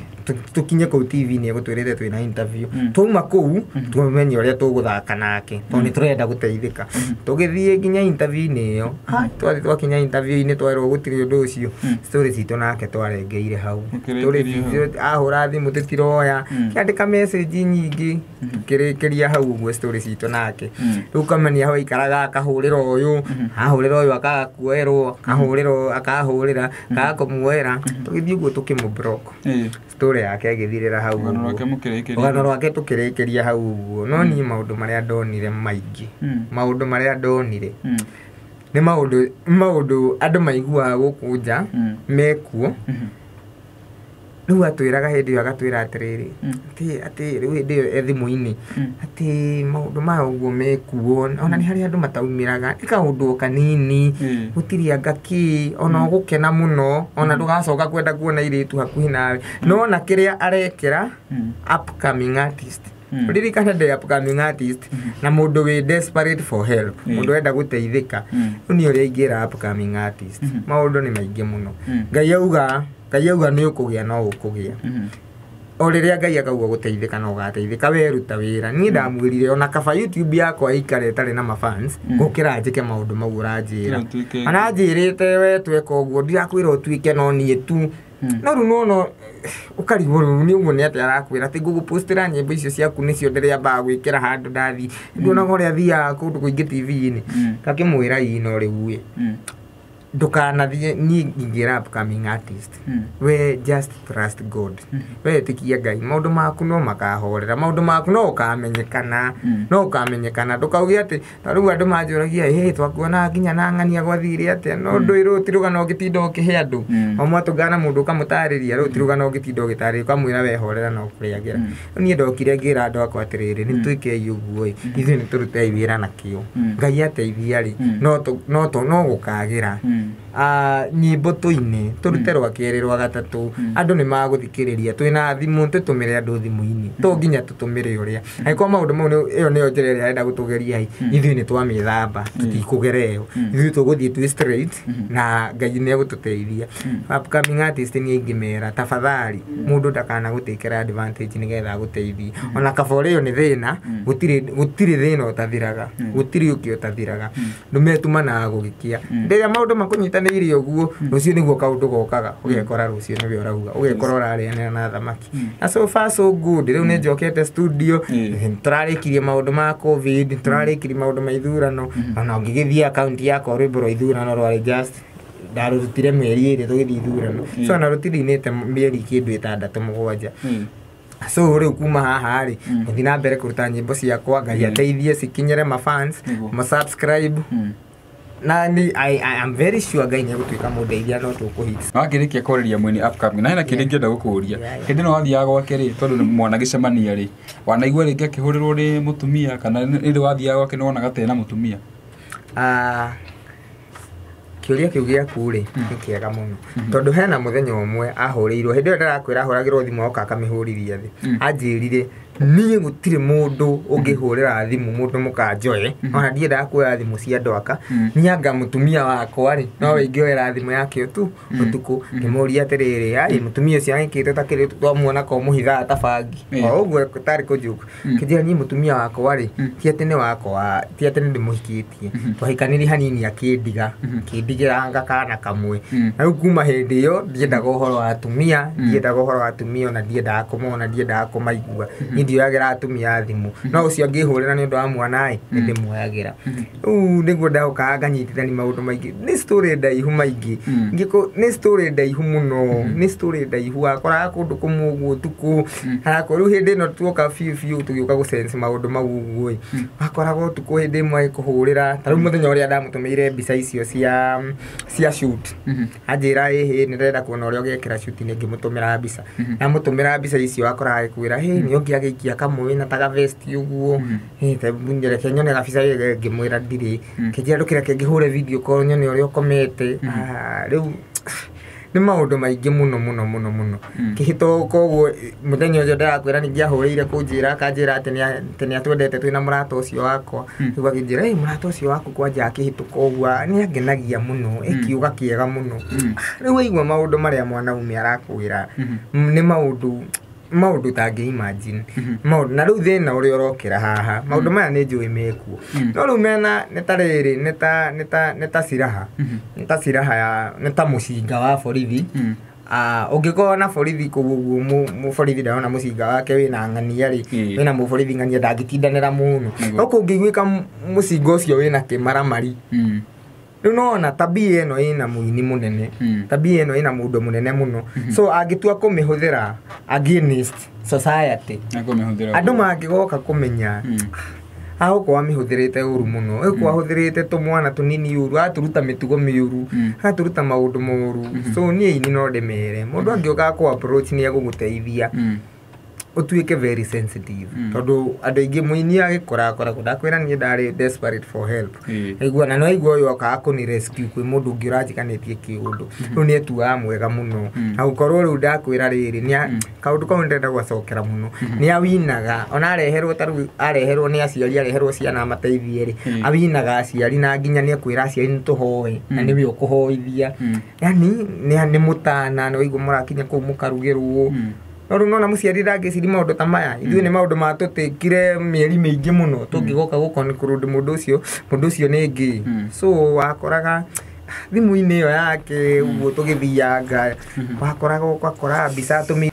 tũkinye kũu TV-inĩ egũtwĩrĩte twĩna interview twauma kũu tũmenye ũrĩa tũgũthaka nake tondũ nĩ tũrenda gũteithĩka tũgĩthiĩ nginya interview-inĩ ĩyo twathiĩ twakinya interview-inĩ twerwo gũtirĩ ũndũ ũcio story citũ nake twarengeire hau ahũra thimũ tũtiroya kĩandĩka message nyingĩ tũkĩrĩkĩria hau ũguo story citũ nake rĩu kamenia hau aikaraga akahũrĩra ũyũ ahũrĩra ũyũ akaga kuoerwo akahũrĩra akahũrĩra akaga kũmuoera tũgĩthiĩ ũguo tũkĩmũ-block story yake agĩthirĩra hau rũgano rwake tũkĩrĩkĩria hau ũguo no niĩ maũndũ marĩa ndonire maingĩ maũndũ marĩa ndonire nĩ maũndũ andũ maiguaga gũkũ nja mekuo Rĩu atwĩraga hĩndĩ ĩyo agatwĩra atĩrĩrĩ atĩ rĩu hĩndĩ ĩyo e thimũ-inĩ atĩ maũndũ maya ũguo mekuo ona nĩ harĩ andũ mataumĩraga nĩ kaũndũ o kanini gũtirĩ anga kĩ ona ũgũkena mũno ona ndũgacoka kwenda kuona airĩtu hakuhĩ nawe no ona kĩrĩa arekĩra upcoming artist ririkana ndĩ upcoming artist na mũndũ wĩ desperate for help mũndũ wenda gũteithĩka rĩu niĩ ũrĩa ingĩra upcoming artist maũndũ nĩ maingĩ mũno Ngai auga nĩ ũkũgĩa no ũkũgĩa o rĩrĩa Ngai akauga gũteithĩka no ũgateithĩka weruta wĩra niĩ ndamwĩrire ona kaba YouTube yakwa ĩikare ĩtarĩ na mafans gũkĩra njĩke maũndũ mau ũranjĩra ananjĩrĩte we tweka ũguo ndirakwĩra ũtuĩke no niĩ tu no rĩu nona ũkarigwo rĩu nĩ ũguo nĩ atĩa arakwĩra atĩ ngũgũpostĩra nyĩmbo icio ciaku nĩcio ndĩrĩambaga gwĩkĩra handũ ndathiĩ nduonaga ũrĩa thiaga kũndũ kũingĩ TV-inĩ ngakĩmwĩra ii no rĩu ĩ ndukanathiĩ niĩ ingĩra upcoming artist we just trust God we ĩtĩkia Ngai maũndũ maku no makahorera maũndũ maku no ũkamenyekana no ũkamenyekana ndũkauge atĩ ta rĩu andũ manjũragia ĩ twakuona nginya na ng'ania gwathire atĩa no ndwĩrwo ti rũgano ũngĩtinda ũkĩhe andũ o mwatũngana mũndũ ũkamũtarĩria rĩu ti rũgano ũngĩtinda ũgĩtarĩria ũkamwĩra we horera no kũrĩagĩra niĩ ndokire ngĩra andũ akwa atĩrĩrĩ nĩ twĩkei ũguo ĩ ithuĩ nĩ tũrutei wĩra na kĩo Ngai ateithia rĩ no gũkagĩra nyĩmbo tũine tũrute rwa kerĩ rwa gatatũ andũ nĩ magũthikĩrĩria twĩna thimũ tũtũmĩre andũ thimũ-inĩ to nginya tũtũmĩre ũrĩa angĩkorwo maũndũ mau ĩyo nĩyo njĩra ĩrĩa arenda gũtũgeria ithuĩ nĩ twamĩthamba tũtikũgera ĩyo ithuĩ tũgũthiĩ twĩ straight na Ngai nĩ egũtũteithia upcoming artist nĩ ingĩmera tafadhali mũndũ ndakana gũtĩkĩra advantage nĩgetha agũteithie ona kaba ũrĩo nĩ thĩna gũtirĩ thĩna ũtathiraga gũtirĩ ũkĩ ũtathiraga ndũmetumanaga gũgĩkia rĩrĩa maũndũ makũnyitanĩire ũguo rũciũ nĩguo kaũndũ gokaga ũgekora rũciũ nĩwe ũrauga ũgekora ũrarĩanĩra na thamaki na so far so good rĩu nĩ njokete studio tũrarĩkirie maũndũ ma COVID tũrarĩkirie maũndũ ma ithurano ona ũngĩgĩthiĩ account yakwa rwĩmbo rwa ithurano rwarĩ just ndarũrutire mĩeri ĩrĩ tũgĩthiĩ ithurano so ona rũtirinĩte mĩeri kĩndũ ĩtandatũ mũgwanja so rĩu kuma haha rĩ ngũthiĩ na mbere kũruta nyĩmbo ciakwa Ngai ateithie cikinyĩre mafans ma-subscribe na ni I am very sure Ngai nĩ egũtuĩka mũndeithia no tũkũhit wakĩrĩkia kwarĩria mwini upcoming na hena kĩndũ ingĩenda gũkũria hĩndĩ ĩno wathiaga gwake rĩ tondũ nĩ mwanagĩcemania rĩ wanaigua rĩngĩ akĩhũrĩrwo nĩ mũtumia kana rĩrĩ wathiaga gwake nĩ wonaga ta ena mũtumia Kĩũria kĩu gĩaku rĩ nĩ kĩega mũno tondũ hena mũthenya ũmwe ahũrĩirwo hĩndĩ ĩyo ndĩrakwĩra ahũragĩrwo thimũ oka akamĩhũrithia thĩ anjĩrire niĩ gũtirĩ mũndũ ũngĩhũrĩra thimũ mũndũ mũkanjoe ona ndiendaga kuoya thimũ cia andũ aka niĩ anga mũtumia wakwa rĩ nowe ingĩoera thimũ yake tu ũtukũ ngĩmũria atĩrĩrĩ ai mũtumia ũcio agĩkĩte ta kĩrĩ twamuona ko mũhithaga ta bangi o ũguo tarĩ kũnjuka kĩnjĩra niĩ mũtumia wakwa rĩ ti atĩ nĩ wakwa ti atĩ nĩ ndĩmũhikĩtie twahikanirie hanini akĩndiga akĩndigĩra kana kamwe na rĩu kuma hĩndĩ ĩyo ndiendaga ũhoro wa atumia ndiendaga ũhoro wa atumia ona ndiendaga kũmona ndiendaga kũmaigua ndioyagĩra atumia thimũ no ũcio angĩhũrĩra nĩ ũndũ wa mwana ĩ nĩ ndĩmuoyagĩra rĩu nĩguo ndaũkaga nganyitithania maũndũ maingĩ nĩ story ndaihu maingĩ nĩ story ndaihu mũno nĩ story ndaihu wakoraga kũndũ kũmwe ũguo ũtukũ harakwo rĩu hĩndĩ ĩno tuoka biũ biũ tũgĩũka gũsense maũndũ mau ũguo ĩ wakoraga ũtukũ hĩndĩ ĩmwe agĩkũhũrĩra ta rĩu mũthenya ũrĩa ndamũtũmĩire mbica icio cia shoot anjĩra ĩhĩ nĩ ndĩrenda kuona ũrĩa ũgekĩra shoot nĩ ngĩmũtũmĩra mbica ndamũtũmĩra mbica icio wakoraga agĩkwĩra hĩ nĩ ũngĩ agĩikia kamwe na ta gavesti ũguo reke nyone gabica ngĩmwĩra ndirĩ kĩnjĩra ndũkĩreke ngĩhũre video call nyone ũrĩa ũkomete rĩu nĩ maũndũ maingĩ mũno mũno mũno mũno kĩhĩto koguo mũthenya ũcio ndĩrakwĩra ningĩ ahũrĩire kũnjĩra akanjĩra atĩ nĩ atwendete twĩna mũrata ũcio wakwa rĩu akĩnjĩra ĩ mũrata ũcio waku kwanja akĩhĩtũka ũguo nĩ angenagia mũno ĩkiuga kĩega mũno rĩu waigua maũndũ marĩa mwanaume arakwĩra nĩ maũndũ ũtangĩ imagine maũndũ na rĩu thĩna ũrĩa ũrokĩra haha maũndũ maya nĩ njũĩ mekuo no rĩu mena nĩ ta rĩrĩ nĩ ta siraha nĩ ta siraha ya nĩ ta mũcinga wa borithi ũngĩkorwo na borithi kũu ũguo mũborithi ndarona mũcinga wake wĩna ng'ania rĩ wĩna mũborithi ng'ania ndangĩtindanĩra mũno no kũngĩiguĩka mũcinga ũcio wĩna kĩmaramari rĩu nona tabia ĩno ĩna mũini mũnene tabia ĩno ĩna mũndũ mũnene mũno so angĩtua kũmĩhũthĩra against society andũ mangĩgoka kũmenya Agũkorwo amĩhũthĩrĩte ũru mũno, ĩgũkorwo ahũthĩrĩte tũmwana tũnini ũru, agatũruta mĩtugo mĩũru, agatũruta maũndũ moru. So niĩ ini no ndĩmere mũndũ angĩũka akũ approach nĩ egũgũteithia, ũtuĩke very sensitive, tondũ andũ aingĩ mũini agĩkora akoragwo ndakwĩra niĩ ndarĩ desperate for help. Aigua na no aigua ũyũ okaga kũni rescue kwĩ mũndũ ũngĩ ũranjikanĩtie kĩũndũ, rĩu nĩ etuaga mwega mũno. Na gũkorwo rĩu ndakwĩra rĩrĩ nĩ kaũndũ kau ndĩrenda gwacokera mũno, nĩ awinaga ona areherwo, ta rĩu areherwo nĩ aciari, areherwo ciana amateithie rĩ, awinaga aciari na nginya nĩ ekwĩra aciari nĩ tũhoe na nĩwe ũkũhoithia. Yani nĩ mũtana nĩ waigua mũrakinya kũu mũkarugĩrwo. No rĩu nona mũciari ndangĩciria maũndũ ta maya, ithuĩ nĩ maũndũ matũtĩkire mĩeri mĩingĩ mũno tũngĩgoka gũkonclude mũndũ ũcio nĩ ngĩ. So wakoraga thimũ-inĩ ĩyo yake ũguo tũgĩthianga, wakoraga ũgakora mbica tũmi.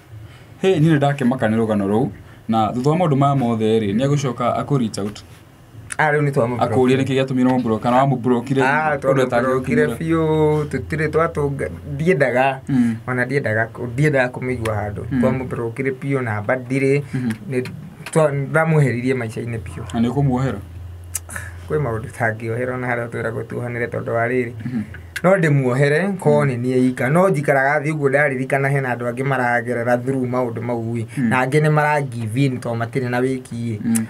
Hey, niĩ nĩ ndakĩmaka nĩ rũgano rũu, na thutha wa maũndũ maya mothe rĩ, nĩ egũcoka akũ reach out. Rĩu nĩ twamũblockire. Akũrie nĩkĩ gĩatũmire ũmũblock kana wamũblockire? Twamũblockire biũ, tũtirĩ twatũnga, ndiendaga ona ndiendaga kũmĩigua handũ. Twamũblockire biũ namba ndirĩ, ndamweheririe maica-inĩ biũ. Na nĩ ũkũmuohera? Kwĩ maũndũ tangĩohera ona harĩa twĩragwo tuohanĩre tondũ wa rĩrĩ. No ndĩmuohere korwo nĩ niĩ ika, no njikaraga thĩ ũguo ndaririkana hena andũ angĩ maragerera through maũndũ mau ĩ, na angĩ nĩ mara give in tondũ matirĩ na wĩki ĩ.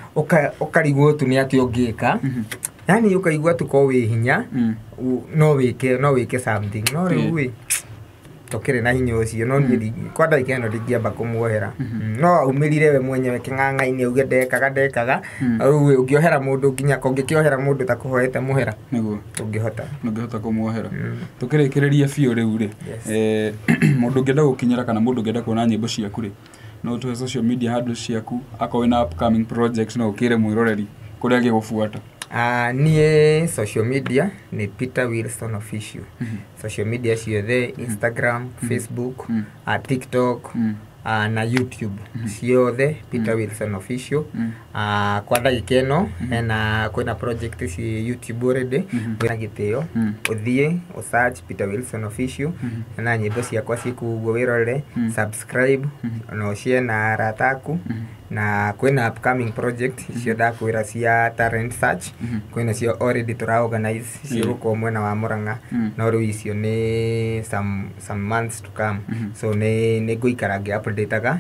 Ũkarigwo tu nĩ atĩa ũngĩka, yani ũkaigua tu korwo wĩ hinya no wĩke something, no rĩu ĩ tũkĩrĩ na hinya ũcio, no niĩ kwa ndagĩka ĩno ndingĩamba kũmuohera. No aumĩrire we mwenyewe kĩng'ang'a-inĩ auge ndekaga, rĩu ũngĩohera mũndũ nginya ũngĩkĩohera mũndũ ta kũhoete mũhera, nĩguo ndũngĩhota kũmuohera. Tũkĩrĩkĩrĩria biũ rĩu rĩ, mũndũ ũngĩenda gũkinyĩra kana mũndũ ũngĩenda kuona nyĩmbo ciaku rĩ, no ũtũhe social media handles ciaku, akorwo wĩna upcoming projects no ũkĩre mwĩroreri kũrĩa angĩgũbuata. Niĩ social media nĩ Peter Wilson Official. Social media ciothe, Instagram, Facebook, TikTok, na YouTube ciothe Peter Wilson Official. Kwa ndagĩka ĩno hena kwĩna project ci YouTube already, kwĩna gĩtĩo, ũthiĩ ũsearch Peter Wilson Official, na nyĩmbo ciakwa ciĩ kũu ũguo wĩrorere, subscribe na ũshare na arata aku. Na kwĩna upcoming project icio ndakwĩra cia talent search, kwĩna cio already tũra organize cigũkorwo mwena wa Murang'a, no rĩu icio nĩ some months to come. So nĩ ngũikara ngĩ updateaga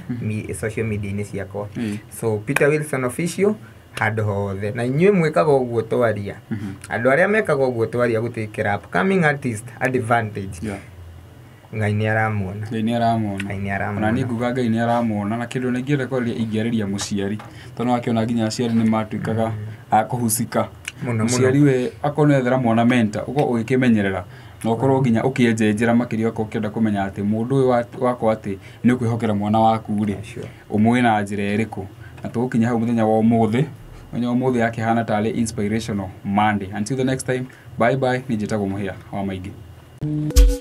social media-inĩ ciakwa. So Peter Wilson Official handũ hothe, na inyuĩ mwĩkaga ũguo twaria, andũ arĩa mekaga ũguo twaria gũtĩkĩra upcoming artist advantage. Ngai nĩ aramuona. Ngai nĩ aramuona. Ona niĩ nguga Ngai nĩ aramuona, na kĩndũ nĩingĩenda kwarĩria ingĩarĩria mũciari, tondũ nĩwakĩona nginya aciari nĩ matuĩkaga a kũhucika. Mũciari we akorwo nĩ ethera mwana mentor, ũkorwo ũgĩkĩmenyerera na ũkorwo nginya ũkĩenjenjera makĩria okorwo ũkĩenda kũmenya atĩ mũndũ ũyũ wakwa atĩ nĩ ũkwĩhokera mwana waku rĩ, ũmũĩ na njĩra ĩrĩkũ. Na tũgũkinya hau mũthenya wa ũmũthĩ. Mũthenya wa ũmũthĩ yakĩhana tarĩ inspirational Monday. Until the next time, bye bye. Niĩ njĩtagwo Mũhĩa wa Maingĩ.